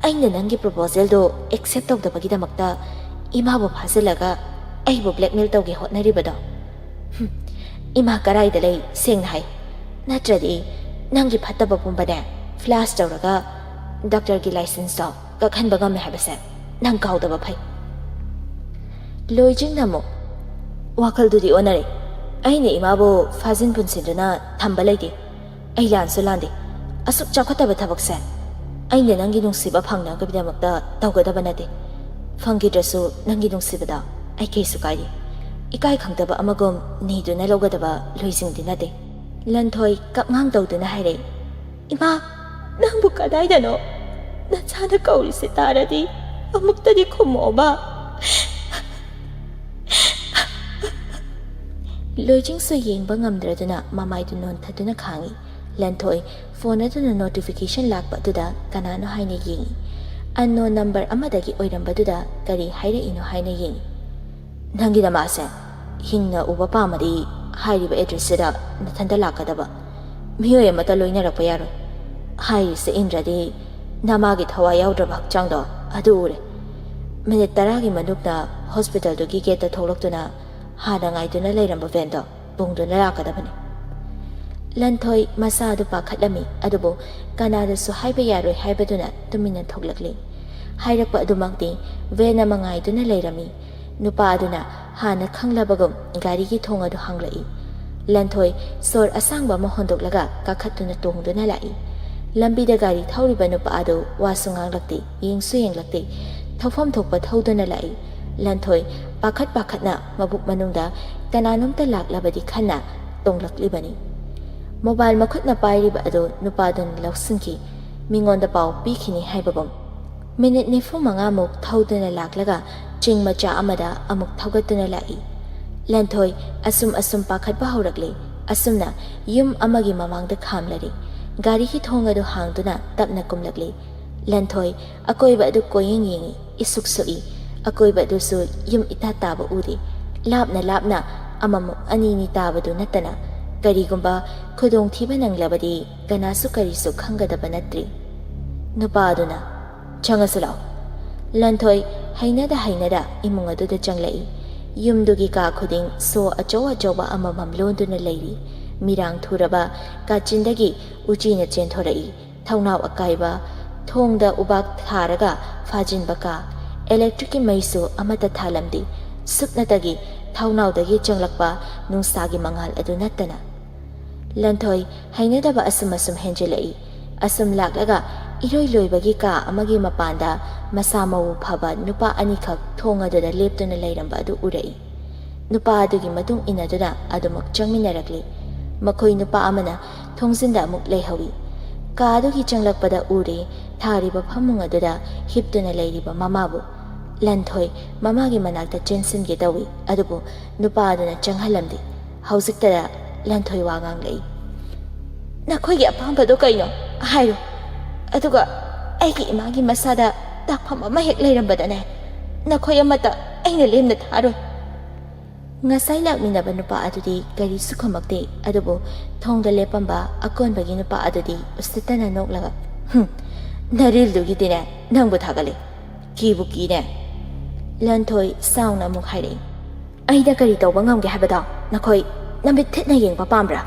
ꯑꯩꯅ ꯅꯪꯒꯤ ꯄ꯭ꯔꯣꯄꯣꯖꯦꯜꯗꯣ ꯑꯦꯛꯁꯦꯞ ꯇꯧꯗꯕꯒꯤꯗꯃꯛꯇ ꯏꯃꯥꯕꯨ ꯐꯥꯖꯤꯜꯂꯒ ꯑꯩꯕꯨ ꯕ꯭ꯂꯦꯛꯃꯦꯜ ꯇꯧꯒꯦ ꯍꯣꯠꯅꯔꯤꯕꯗꯣ? ꯍꯨꯝ, ꯏꯃꯥ ꯀꯔꯥꯏꯗ ꯂꯩ? ꯁꯦꯡꯅ ꯍꯥꯏ꯫ ꯅꯠꯇ꯭ꯔꯗꯤ ꯅꯪꯒꯤ ꯐꯠꯇꯕ ꯄꯨꯝꯕꯅꯦ ꯐ꯭ꯂꯥꯁ ꯇꯧꯔꯒ ꯗꯥꯛꯇꯔꯒꯤ ꯂꯥꯏꯁꯦꯟꯁꯇꯣ ꯀꯛꯍꯟꯕ ꯉꯝꯃꯦ ꯍꯥꯏꯕꯁꯦ ꯅꯪ ꯀꯥꯎꯗꯕ ꯐꯩ꯫" ꯂꯣꯏꯖꯤꯡꯅ ꯑꯃꯨꯛ, "ꯋꯥꯈꯜꯗꯨꯗꯤ ꯑꯣꯟꯅꯔꯦ꯫ ꯑꯩꯅ ꯏꯃꯥꯕꯨ ꯐꯥꯖꯤꯟ ꯄꯨꯟꯁꯤꯟꯗꯨꯅ ꯊꯝꯕ ꯂꯩꯇꯦ꯫ ꯑꯩ ꯂꯥꯟꯁꯨ ꯂꯥꯟꯗꯦ꯫ ꯑꯁꯨꯛ ꯆꯥꯎꯈꯠꯇꯕ ꯊꯕꯛꯁꯦ ꯑꯩꯅ ꯅꯪꯒꯤ ꯅꯨꯡꯁꯤꯕ ꯐꯪꯅꯕꯒꯤꯗꯃꯛꯇ ꯇꯧꯒꯗꯕ ꯅꯠꯇꯦ꯫ ꯐꯪꯈꯤꯗ꯭ꯔꯁꯨ ꯅꯪꯒꯤ ꯅꯨꯡꯁꯤꯕꯗ ꯑꯩ ꯀꯩꯁꯨ ꯀꯥꯏꯗꯦ꯫" ꯏꯀꯥꯏ ꯈꯪꯗꯕ ꯑꯃꯒꯨꯝ ꯅꯤꯗꯨꯅ ꯂꯧꯒꯗꯕ ꯂꯣꯏꯖꯤꯡꯗꯤ ꯅꯠꯇꯦ꯫ ꯂꯟꯊꯣꯏ ꯀꯞꯉꯥꯡ ꯇꯧꯗꯨꯅ ꯍꯥꯏꯔꯛꯏ, "ꯏꯃꯥ, ꯅꯪꯕꯨ ꯀꯗꯥꯏꯗꯅꯣ? ꯅꯆꯥꯅ ꯀꯧꯔꯤꯁꯦ ꯇꯥꯔꯗꯤ ꯑꯃꯨꯛꯇꯗꯤ ꯈꯨꯝꯃꯛꯑꯣꯕ꯫" ꯂꯣꯏꯖꯤꯡꯁꯨ ꯌꯦꯡꯕ ꯉꯝꯗ꯭ꯔꯗꯨꯅ ꯃꯃꯥꯏꯗꯨ ꯅꯣꯟꯊꯗꯨꯅ ꯈꯥꯡꯏ꯫ ꯂꯟꯊꯣꯏ ꯐꯣꯟ ꯑꯗꯨꯅ ꯅꯣꯇꯤꯐꯤꯀꯦꯁꯟ ꯂꯥꯛꯄ ꯑꯗꯨꯗ ꯀꯅꯥꯅꯣ ꯍꯥꯏꯅ ꯌꯦꯡꯏ꯫ ꯑꯟꯅꯣꯟ ꯅꯝꯕꯔ ꯑꯃꯗꯒꯤ ꯑꯣꯏꯔꯝꯕꯗꯨꯗ ꯀꯔꯤ ꯍꯥꯏꯔꯛꯏꯅꯣ ꯍꯥꯏꯅ ꯌꯦꯡꯏ꯫ "ꯅꯪꯒꯤ ꯅꯃꯥꯁꯦ ꯍꯤꯡꯅ ꯎꯕ ꯄꯥꯝꯃꯗꯤ ꯍꯥꯏꯔꯤꯕ ꯑꯦꯗ꯭ꯔꯦꯁꯁꯤꯗ ꯅꯊꯟꯇ ꯂꯥꯛꯀꯗꯕ꯫ ꯃꯤꯑꯣꯏ ꯑꯃꯠꯇ ꯂꯣꯏꯅꯔꯛꯄ ꯌꯥꯔꯣꯏ꯫ ꯍꯥꯏꯔꯤꯁꯦ ꯏꯟꯗ꯭ꯔꯗꯤ ꯅꯃꯥꯒꯤ ꯊꯋꯥꯏ ꯌꯥꯎꯗ꯭ꯔꯕ ꯍꯛꯆꯥꯡꯗꯣ ꯑꯗꯨ ꯎꯔꯦ꯫ ꯃꯤꯅꯤꯠ ꯇꯔꯥꯒꯤ ꯃꯅꯨꯡꯗ ꯍꯣꯁꯄꯤꯇꯥꯜꯗꯨꯒꯤ ꯒꯦꯠꯇ ꯊꯣꯛꯂꯛꯇꯨꯅ ꯍꯥꯟꯅ ꯉꯥꯏꯗꯨꯅ ꯂꯩꯔꯝꯕ ꯚꯦꯟꯗꯣ ꯇꯣꯡꯗꯨꯅ ꯂꯥꯛꯀꯗꯕꯅꯤ꯫" ꯂꯟꯊꯣꯏ ꯃꯁꯥ ꯑꯗꯨ ꯄꯥꯈꯠꯂꯝꯃꯤ, ꯑꯗꯨꯕꯨ ꯀꯅꯥꯗꯁꯨ ꯍꯥꯏꯕ ꯌꯥꯔꯣꯏ ꯍꯥꯏꯕꯗꯨꯅ ꯇꯨꯃꯤꯟꯅ ꯊꯣꯛꯂꯛꯂꯤ꯫ ꯍꯥꯏꯔꯛꯄ ꯑꯗꯨꯃꯛꯇꯤ ꯚꯦꯟ ꯑꯃ ꯉꯥꯏꯗꯨꯅ ꯂꯩꯔꯝꯃꯤ꯫ ꯅꯨꯄꯥ ꯑꯗꯨꯅ ꯍꯥꯟꯅ ꯈꯪꯂꯕꯒꯨꯝ ꯒꯥꯔꯤꯒꯤ ꯊꯣꯡ ꯑꯗꯨ ꯍꯥꯡꯂꯛꯏ꯫ ꯂꯟꯊꯣꯏ ꯁꯣꯔ ꯑꯁꯥꯡꯕ ꯑꯃ ꯍꯣꯟꯗꯣꯛꯂꯒ ꯀꯥꯈꯠꯇꯨꯅ ꯇꯣꯡꯗꯨꯅ ꯂꯥꯛꯏ꯫ ꯂꯝꯕꯤꯗ ꯒꯥꯔꯤ ꯊꯧꯔꯤꯕ ꯅꯨꯄꯥ ꯑꯗꯨ ꯋꯥꯁꯨ ꯉꯥꯡꯂꯛꯇꯦ, ꯌꯦꯡꯁꯨ ꯌꯦꯡꯂꯛꯇꯦ꯫ ꯊꯧꯐꯝ ꯊꯣꯛꯄ ꯊꯧꯗꯨꯅ ꯂꯥꯛꯏ꯫ ꯂꯟꯊꯣꯏ ꯄꯥꯈꯠ ꯄꯥꯈꯠꯅ ꯃꯕꯨꯛ ꯃꯅꯨꯡꯗ ꯀꯅꯥꯅꯣꯝꯇ ꯂꯥꯛꯂꯕꯗꯤ ꯈꯟꯅ ꯇꯣꯡꯂꯛꯂꯤꯕꯅꯤ꯫ ꯃꯣꯕꯥꯏꯜ ꯃꯈꯨꯠꯅ ꯄꯥꯏꯔꯤꯕ ꯑꯗꯨ ꯅꯨꯄꯥꯗꯨꯅ ꯂꯧꯁꯤꯟꯈꯤ꯫ ꯃꯤꯉꯣꯟꯗ ꯄꯥꯎ ꯄꯤꯈꯤꯅꯤ ꯍꯥꯏꯕꯒꯨꯝ꯫ ꯃꯤꯅꯤꯠ ꯅꯤꯐꯨ ꯃꯉꯥꯃꯨꯛ ꯊꯧꯗꯨꯅ ꯂꯥꯛꯂꯒ ꯆꯤꯡ ꯃꯆꯥ ꯑꯃꯗ ꯑꯃꯨꯛ ꯊꯧꯒꯠꯇꯨꯅ ꯂꯥꯛꯏ꯫ ꯂꯟꯊꯣꯏ ꯑꯁꯨꯝ ꯑꯁꯨꯝ ꯄꯥꯈꯠꯄ ꯍꯧꯔꯛꯂꯦ꯫ ꯑꯁꯨꯝꯅ ꯌꯨꯝ ꯑꯃꯒꯤ ꯃꯃꯥꯡꯗ ꯈꯥꯝꯂꯔꯦ꯫ ꯒꯥꯔꯤꯒꯤ ꯊꯣꯡ ꯑꯗꯨ ꯍꯥꯡꯗꯨꯅ ꯇꯞꯅ ꯀꯨꯝꯂꯛꯂꯦ꯫ ꯂꯟꯊꯣꯏ ꯑꯀꯣꯏꯕ ꯑꯗꯨ ꯀꯣꯏꯌꯦꯡ ꯌꯦꯡꯏ, ꯏꯁꯨꯛ ꯁꯨꯛꯏ꯫ ꯑꯀꯣꯏꯕ ꯑꯗꯨꯁꯨ ꯌꯨꯝ ꯏꯇꯥ ꯇꯥꯕ ꯎꯗꯦ꯫ ꯂꯥꯞꯅ ꯂꯥꯞꯅ ꯑꯃꯃꯨꯛ ꯑꯅꯤꯅꯤ ꯇꯥꯕꯗꯨ ꯅꯠꯇꯅ꯫ ꯀꯔꯤꯒꯨꯝꯕ ꯈꯨꯗꯣꯡꯊꯤꯕ ꯅꯪꯂꯕꯗꯤ ꯀꯅꯥꯁꯨ ꯀꯔꯤꯁꯨ ꯈꯪꯒꯗꯕ ꯅꯠꯇ꯭ꯔꯤ꯫ ꯅꯨꯄꯥ ꯑꯗꯨꯅ, "ꯆꯪꯉꯁꯤ ꯂꯥꯛꯑꯣ"꯫ ꯂꯟꯊꯣꯏ ꯍꯩꯅꯗ ꯍꯩꯅꯗ ꯏꯃꯨꯡ ꯑꯗꯨꯗ ꯆꯪꯂꯛꯏ꯫ ꯌꯨꯝꯗꯨꯒꯤ ꯀꯥ ꯈꯨꯗꯤꯡ ꯁꯣ ꯑꯆꯧ ꯑꯆꯧꯕ ꯑꯃꯃꯝ ꯂꯣꯟꯗꯨꯅ ꯂꯩꯔꯤ꯫ ꯃꯤꯔꯥꯡ ꯊꯨꯔꯕ ꯀꯥꯆꯤꯟꯗꯒꯤ ꯎꯆꯤꯅ ꯆꯦꯟꯊꯣꯔꯛꯏ꯫ ꯊꯧꯅꯥꯎ ꯑꯀꯥꯏꯕ ꯊꯣꯡꯗ ꯎꯕꯥꯛ ꯊꯥꯔꯒ ꯐꯥꯖꯤꯟꯕ ꯀꯥ꯫ ꯏꯂꯦꯛꯇ꯭ꯔꯤꯛꯀꯤ ꯃꯩꯁꯨ ꯑꯃꯠꯇ ꯊꯥꯂꯝꯗꯦ꯫ ꯁꯨꯞꯅꯇꯒꯤ ꯊꯧꯅꯥꯎꯗꯒꯤ ꯆꯪꯂꯛꯄ ꯅꯨꯡꯁꯥꯒꯤ ꯃꯉꯥꯜ ꯑꯗꯨ ꯅꯠꯇꯅ꯫ ꯂꯟꯊꯣꯏ ꯍꯩꯅꯗꯕ ꯑꯁꯨꯝ ꯑꯁꯨꯝ ꯍꯦꯟꯖꯤꯜꯂꯛꯏ꯫ ꯑꯁꯨꯝ ꯂꯥꯛꯂꯒ ꯏꯔꯣꯏ ꯂꯣꯏꯕꯒꯤ ꯀꯥ ꯑꯃꯒꯤ ꯃꯄꯥꯟꯗ ꯃꯁꯥ ꯃꯎ ꯐꯕ ꯅꯨꯄꯥ ꯑꯅꯤꯈꯛ ꯊꯣꯡ ꯑꯗꯨꯗ ꯂꯦꯞꯇꯨꯅ ꯂꯩꯔꯝꯕ ꯑꯗꯨ ꯎꯔꯛꯏ꯫ ꯅꯨꯄꯥ ꯑꯗꯨꯒꯤ ꯃꯇꯨꯡ ꯏꯟꯅꯗꯨꯅ ꯑꯗꯨꯃꯛ ꯆꯪꯃꯤꯟꯅꯔꯛꯂꯤ꯫ ꯃꯈꯣꯏ ꯅꯨꯄꯥ ꯑꯃꯅ ꯊꯣꯡꯖꯤꯟꯗ ꯑꯃꯨꯛ ꯂꯩꯍꯧꯏ꯫ ꯀꯥ ꯑꯗꯨꯒꯤ ꯆꯪꯂꯛꯄꯗ ꯎꯔꯦ, ꯊꯥꯔꯤꯕ ꯐꯃꯨꯡ ꯑꯗꯨꯗ ꯍꯤꯞꯇꯨꯅ ꯂꯩꯔꯤꯕ ꯃꯃꯥꯕꯨ꯫ ꯂꯟꯊꯣꯏ ꯃꯃꯥꯒꯤ ꯃꯅꯥꯛꯇ ꯆꯦꯟꯁꯤꯟꯒꯦ ꯇꯧꯏ, ꯑꯗꯨꯕꯨ ꯅꯨꯄꯥ ꯑꯗꯨꯅ ꯆꯪꯍꯜꯂꯝꯗꯦ꯫ ꯍꯧꯖꯤꯛꯇꯗ ꯂꯟꯊꯣꯏ ꯋꯥ ꯉꯥꯡꯂꯛꯏ꯫ "ꯅꯈꯣꯏꯒꯤ ꯑꯄꯥꯝꯕꯗꯣ ꯀꯩꯅꯣ? ꯍꯥꯏꯔꯣ꯫ ꯑꯗꯨꯒ ꯑꯩꯒꯤ ꯏꯃꯥꯒꯤ ꯃꯁꯥꯗ ꯇꯥꯛꯐꯝ ꯑꯃ ꯍꯦꯛ ꯂꯩꯔꯝꯕꯗꯅꯦ, ꯅꯈꯣꯏ ꯑꯃꯠꯇ ꯑꯩꯅ ꯂꯦꯝꯅ ꯊꯥꯔꯣꯏ"꯫ ꯉꯁꯥꯏ ꯂꯥꯛꯃꯤꯟꯅꯕ ꯅꯨꯄꯥ ꯑꯗꯨꯗꯤ ꯀꯔꯤꯁꯨ ꯈꯨꯝꯃꯛꯇꯦ, ꯑꯗꯨꯕꯨ ꯊꯣꯡꯗ ꯂꯦꯞꯄꯝꯕ ꯑꯀꯣꯟꯕꯒꯤ ꯅꯨꯄꯥ ꯑꯗꯨꯗꯤ ꯎꯁꯤꯠꯇꯅ ꯅꯣꯛꯂꯒ, "ꯍꯨꯝ, ꯅꯔꯤꯜꯗꯨꯒꯤꯗꯤꯅꯦ ꯅꯪꯕꯨ ꯊꯥꯒꯠꯂꯦ꯫ ꯀꯤꯕꯨ ꯀꯤꯅꯦ"꯫ ꯂꯟꯊꯣꯏ ꯁꯥꯎꯅ ꯑꯃꯨꯛ ꯍꯥꯏꯔꯛꯏ, "ꯑꯩꯅ ꯀꯔꯤ ꯇꯧꯕ ꯉꯝꯒꯦ ꯍꯥꯏꯕꯗꯣ ꯅꯈꯣꯏ ꯅꯃꯤꯠ ꯊꯤꯠꯅ ꯌꯦꯡꯕ ꯄꯥꯝꯕ꯭ꯔꯥ?"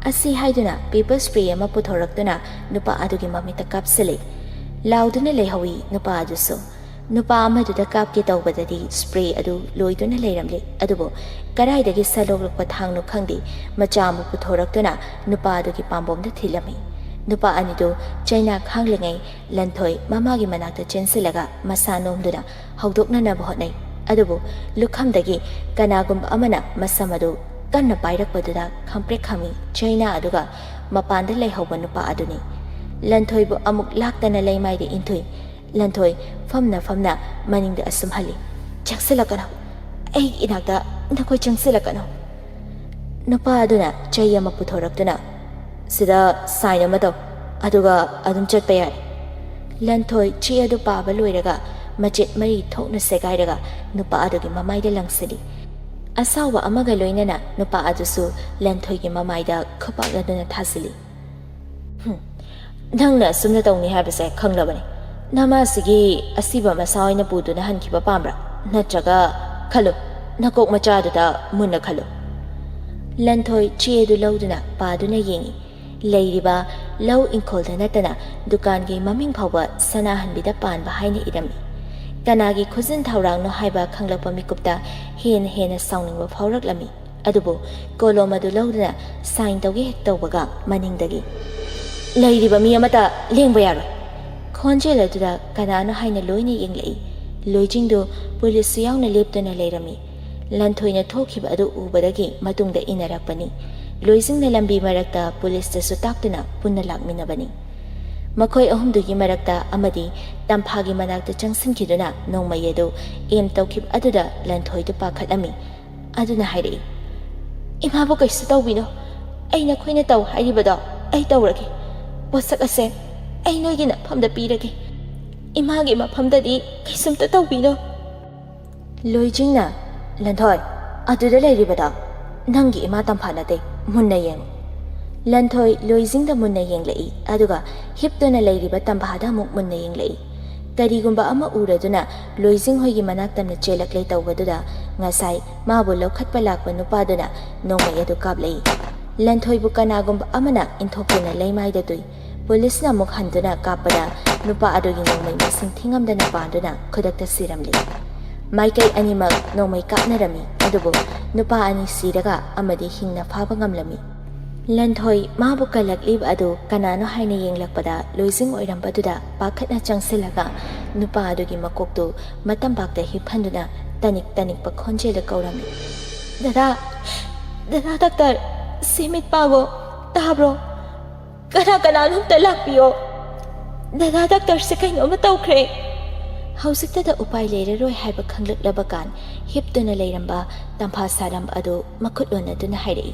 ꯑꯁꯤ ꯍꯥꯏꯗꯨꯅ ꯄꯦꯄꯔ ꯁ꯭ꯄ꯭ꯔꯦ ꯑꯃ ꯄꯨꯊꯣꯔꯛꯇꯨꯅ ꯅꯨꯄꯥ ꯑꯗꯨꯒꯤ ꯃꯃꯤꯠꯇ ꯀꯥꯞꯁꯤꯜꯂꯤ꯫ ꯂꯥꯎꯗꯨꯅ ꯂꯩꯍꯧꯏ ꯅꯨꯄꯥ ꯑꯗꯨꯁꯨ꯫ ꯅꯨꯄꯥ ꯑꯃꯗꯨꯗ ꯀꯥꯞꯀꯦ ꯇꯧꯕꯗꯗꯤ ꯁ꯭ꯄ꯭ꯔꯦ ꯑꯗꯨ ꯂꯣꯏꯗꯨꯅ ꯂꯩꯔꯝꯂꯦ, ꯑꯗꯨꯕꯨ ꯀꯗꯥꯏꯗꯒꯤ ꯁꯠꯂꯣꯛꯂꯛꯄ ꯊꯥꯡꯅꯣ ꯈꯪꯗꯦ, ꯃꯆꯥ ꯑꯃ ꯄꯨꯊꯣꯔꯛꯇꯨꯅ ꯅꯨꯄꯥ ꯑꯗꯨꯒꯤ ꯄꯥꯝꯕꯣꯝꯗ ꯊꯤꯜꯂꯝꯃꯤ꯫ ꯅꯨꯄꯥ ꯑꯅꯤꯗꯨ ꯆꯩꯅꯥ ꯈꯥꯡꯂꯤꯉꯩ ꯂꯟꯊꯣꯏ ꯃꯃꯥꯒꯤ ꯃꯅꯥꯛꯇ ꯆꯦꯟꯁꯤꯜꯂꯒ ꯃꯁꯥ ꯅꯣꯝꯗꯨꯅ ꯍꯧꯗꯣꯛꯅꯅꯕ ꯍꯣꯠꯅꯩ꯫ ꯑꯗꯨꯕꯨ ꯂꯨꯈꯝꯗꯒꯤ ꯀꯅꯥꯒꯨꯝꯕ ꯑꯃꯅ ꯃꯁꯝ ꯑꯗꯨ ꯀꯟꯅ ꯄꯥꯏꯔꯛꯄꯗꯨꯗ ꯈꯪꯄ꯭ꯔꯦꯛ ꯈꯪꯏ ꯆꯩꯅꯥ ꯑꯗꯨꯒ ꯃꯄꯥꯟꯗ ꯂꯩꯍꯧꯕ ꯅꯨꯄꯥ ꯑꯗꯨꯅꯤ꯫ ꯂꯟꯊꯣꯏꯕꯨ ꯑꯃꯨꯛ ꯂꯥꯛꯇꯅ ꯂꯩꯃꯥꯏꯗ ꯏꯟꯊꯨꯏ꯫ ꯂꯟꯊꯣꯏ ꯐꯝꯅ ꯐꯝꯅ ꯃꯅꯤꯡꯗ ꯑꯁꯨꯝ ꯍꯜꯂꯤ꯫ "ꯆꯪꯁꯤꯜꯂꯛꯀꯅꯨ꯫ ꯑꯩꯒꯤ ꯏꯅꯥꯛꯇ "ꯅꯈꯣꯏ ꯆꯪꯁꯤꯜꯂꯛꯀꯅꯨ꯫" ꯅꯨꯄꯥ ꯑꯗꯨꯅ ꯆꯩ ꯑꯃ ꯄꯨꯊꯣꯔꯛꯇꯨꯅ, "ꯁꯤꯗ ꯁꯥꯏꯟ ꯑꯃ ꯇꯧ, ꯑꯗꯨꯒ ꯑꯗꯨꯝ ꯆꯠꯄ ꯌꯥꯏ꯫" ꯂꯟꯊꯣꯏ ꯆꯦ ꯑꯗꯨ ꯄꯥꯕ ꯂꯣꯏꯔꯒ ꯃꯆꯦꯠ ꯃꯔꯤ ꯊꯣꯛꯅ ꯁꯦꯒꯥꯏꯔꯒ ꯅꯨꯄꯥ ꯑꯗꯨꯒꯤ ꯃꯃꯥꯏꯗ ꯂꯪꯁꯤꯜꯂꯤ꯫ ꯑꯁꯥꯎꯕ ꯑꯃꯒ ꯂꯣꯏꯅꯅ ꯅꯨꯄꯥ ꯑꯗꯨꯁꯨ ꯂꯟꯊꯣꯏꯒꯤ ꯃꯃꯥꯏꯗ ꯈꯨꯄꯥꯛ ꯑꯗꯨꯅ ꯊꯥꯖꯤꯜꯂꯤ꯫ "ꯍꯨꯝ, ꯅꯪꯅ ꯑꯁꯨꯝꯅ ꯇꯧꯅꯤ ꯍꯥꯏꯕꯁꯦ ꯈꯪꯂꯕꯅꯤ꯫ ꯅꯃꯥꯁꯤꯒꯤ ꯑꯁꯤꯕ ꯃꯁꯥ ꯑꯣꯏꯅ ꯄꯨꯗꯨꯅ ꯍꯟꯈꯤꯕ ꯄꯥꯝꯕ꯭ꯔꯥ? ꯅꯠꯇ꯭ꯔꯒ, ꯈꯜꯂꯨ, ꯅꯀꯣꯛ ꯃꯆꯥꯗꯨꯗ ꯃꯨꯟꯅ ꯈꯜꯂꯨ꯫" ꯂꯟꯊꯣꯏ ꯆꯦ ꯑꯗꯨ ꯂꯧꯗꯨꯅ ꯄꯥꯗꯨꯅ ꯌꯦꯡꯏ꯫ ꯂꯩꯔꯤꯕ ꯂꯧ ꯏꯪꯈꯣꯜꯗ ꯅꯠꯇꯅ ꯗꯨꯀꯥꯟꯒꯤ ꯃꯃꯤꯡ ꯐꯥꯎꯕ ꯁꯅꯥꯍꯟꯕꯤꯗ ꯄꯥꯟꯕ ꯍꯥꯏꯅ ꯏꯔꯝꯃꯤ꯫ ꯀꯅꯥꯒꯤ ꯈꯨꯖꯤꯟ ꯊꯧꯔꯥꯡꯅꯣ ꯍꯥꯏꯕ ꯈꯪꯂꯛꯄ ꯃꯤꯀꯨꯞꯇ ꯍꯦꯟꯅ ꯍꯦꯟꯅ ꯁꯥꯎꯅꯤꯡꯕ ꯐꯥꯎꯔꯛꯂꯝꯃꯤ꯫ ꯑꯗꯨꯕꯨ ꯀꯣꯂꯣꯝ ꯑꯗꯨ ꯂꯧꯗꯨꯅ ꯁꯥꯏꯟ ꯇꯧꯒꯦ ꯍꯦꯛ ꯇꯧꯕꯒ ꯃꯅꯤꯡꯗꯒꯤ, "ꯂꯩꯔꯤꯕ ꯃꯤ ꯑꯃꯠꯇ ꯂꯦꯡꯕ ꯌꯥꯔꯣꯏ꯫" ꯈꯣꯟꯖꯦꯜ ꯑꯗꯨꯗ ꯀꯅꯥꯅꯣ ꯍꯥꯏꯅ ꯂꯣꯏꯅ ꯌꯦꯡꯂꯛꯏ꯫ ꯂꯣꯏꯖꯤꯡꯗꯨ ꯄꯨꯂꯤꯁꯁꯨ ꯌꯥꯎꯅ ꯂꯦꯞꯇꯨꯅ ꯂꯩꯔꯝꯃꯤ꯫ ꯂꯟꯊꯣꯏꯅ ꯊꯣꯛꯈꯤꯕ ꯑꯗꯨ ꯎꯕꯗꯒꯤ ꯃꯇꯨꯡꯗ ꯏꯟꯅꯔꯛꯄꯅꯤ꯫ ꯂꯣꯏꯖꯤꯡꯅ ꯂꯝꯕꯤ ꯃꯔꯛꯇ ꯄꯨꯂꯤꯁꯇꯁꯨ ꯇꯥꯛꯇꯨꯅ ꯄꯨꯟꯅ ꯂꯥꯛꯃꯤꯟꯅꯕꯅꯤ꯫ ꯃꯈꯣꯏ ꯑꯍꯨꯝꯗꯨꯒꯤ ꯃꯔꯛꯇ ꯑꯃꯗꯤ ꯇꯝꯐꯥꯒꯤ ꯃꯅꯥꯛꯇ ꯆꯪꯁꯤꯟꯈꯤꯗꯨꯅ ꯅꯣꯡꯃꯩ ꯑꯗꯨ ꯑꯦꯝ ꯇꯧꯈꯤꯕ ꯑꯗꯨꯗ ꯂꯟꯊꯣꯏꯗꯨ ꯄꯥꯈꯠꯂꯝꯃꯤ꯫ ꯑꯗꯨꯅ ꯍꯥꯏꯔꯛꯏ, "ꯏꯃꯥꯕꯨ ꯀꯩꯁꯨ ꯇꯧꯕꯤꯅꯣ꯫ ꯑꯩ ꯅꯈꯣꯏꯅ ꯇꯧ ꯍꯥꯏꯔꯤꯕꯗꯣ ꯑꯩ ꯇꯧꯔꯒꯦ꯫ ꯄꯣꯠꯁꯛ ꯑꯁꯦ ꯑꯩ ꯅꯣꯏꯒꯤ ꯅꯐꯝꯗ ꯄꯤꯔꯒꯦ꯫ ꯏꯃꯥꯒꯤ ꯃꯐꯝꯗꯗꯤ ꯀꯩꯁꯨꯝꯇ ꯇꯧꯕꯤꯅꯣ꯫" ꯂꯣꯏꯖꯤꯡꯅ, "ꯂꯟꯊꯣꯏ, ꯑꯗꯨꯗ ꯂꯩꯔꯤꯕꯗꯣ ꯅꯪꯒꯤ ꯏꯃꯥ ꯇꯝꯐꯥ ꯅꯠꯇꯦ, ꯃꯨꯟꯅ ꯌꯦꯡꯉꯨ꯫" ꯂꯟꯊꯣꯏ ꯂꯣꯏꯖꯤꯡꯗ ꯃꯨꯟꯅ ꯌꯦꯡꯂꯛꯏ, ꯑꯗꯨꯒ ꯍꯤꯞꯇꯨꯅ ꯂꯩꯔꯤꯕ ꯇꯝꯐꯥꯗ ꯑꯃꯨꯛ ꯃꯨꯟꯅ ꯌꯦꯡꯂꯛꯏ꯫ ꯀꯔꯤꯒꯨꯝꯕ ꯑꯃ ꯎꯔꯗꯨꯅ ꯂꯣꯏꯖꯤꯡ ꯍꯣꯏꯒꯤ ꯃꯅꯥꯛ ꯇꯝꯅ ꯆꯦꯜꯂꯛꯂꯦ ꯇꯧꯕꯗꯨꯗ ꯉꯁꯥꯏ ꯃꯥꯕꯨ ꯂꯧꯈꯠꯄ ꯂꯥꯛꯄ ꯅꯨꯄꯥꯗꯨꯅ ꯅꯣꯡꯃꯩ ꯑꯗꯨ ꯀꯥꯞꯂꯛꯏ꯫ ꯂꯟꯊꯣꯏꯕꯨ ꯀꯅꯥꯒꯨꯝꯕ ꯑꯃꯅ ꯏꯟꯊꯣꯛꯇꯨꯅ ꯂꯩꯃꯥꯏꯗ ꯇꯨꯏ꯫ ꯄꯨꯂꯤꯁꯅ ꯑꯃꯨꯛ ꯍꯟꯗꯨꯅ ꯀꯥꯞꯄꯗ ꯅꯨꯄꯥ ꯑꯗꯨꯒꯤ ꯅꯣꯡꯃꯩ ꯃꯁꯤꯡ ꯊꯤꯉꯝꯗꯅ ꯄꯥꯟꯗꯨꯅ ꯈꯨꯗꯛꯇ ꯁꯤꯔꯝꯂꯤ꯫ ꯃꯥꯏꯀꯩ ꯑꯅꯤꯃꯛ ꯅꯣꯡꯃꯩ ꯀꯥꯞꯅꯔꯝꯃꯤ, ꯑꯗꯨꯕꯨ ꯅꯨꯄꯥ ꯑꯅꯤ ꯁꯤꯔꯒ ꯑꯃꯗꯤ ꯍꯤꯡꯅ ꯐꯥꯕ ꯉꯝꯂꯝꯃꯤ꯫ ꯂꯟꯊꯣꯏ ꯃꯥꯕꯨ ꯀꯜꯂꯛꯂꯤꯕ ꯑꯗꯨ ꯀꯅꯥꯅꯣ ꯍꯥꯏꯅ ꯌꯦꯡꯂꯛꯄꯗ ꯂꯣꯏꯖꯤꯡ ꯑꯣꯏꯔꯝꯕꯗꯨꯗ ꯄꯥꯈꯠꯅ ꯆꯪꯁꯤꯜꯂꯒ ꯅꯨꯄꯥ ꯑꯗꯨꯒꯤ ꯃꯀꯣꯛꯇꯨ ꯃꯇꯝꯄꯥꯛꯇ ꯍꯤꯞꯍꯟꯗꯨꯅ ꯇꯅꯤꯛ ꯇꯅꯤꯛꯄ ꯈꯣꯟꯖꯦꯜꯗ ꯀꯧꯔꯝꯃꯤ, "ꯗꯗꯥ, ꯗꯗꯥ ꯗꯥꯛꯇꯔ, ꯁꯤ ꯃꯤꯠ ꯄꯥꯡꯉꯣ, ꯇꯥꯕ꯭ꯔꯣ? ꯀꯅꯥ ꯀꯅꯥꯅꯣ ꯑꯝꯇ ꯂꯥꯛꯄꯤꯌꯣ꯫ ꯗꯗꯥ ꯗꯥꯛꯇꯔꯁꯦ ꯀꯩꯅꯣꯝꯃ ꯇꯧꯈ꯭ꯔꯦ꯫" ꯍꯧꯖꯤꯛꯇꯗ ꯎꯄꯥꯏ ꯂꯩꯔꯔꯣꯏ ꯍꯥꯏꯕ ꯈꯪꯂꯛꯂꯕ ꯀꯥꯟ, ꯍꯤꯞꯇꯨꯅ ꯂꯩꯔꯝꯕ ꯇꯝꯐꯥ ꯁꯥꯔꯝ ꯑꯗꯨ ꯃꯈꯨꯠ ꯑꯣꯟꯅꯗꯨꯅ ꯍꯥꯏꯔꯛꯏ,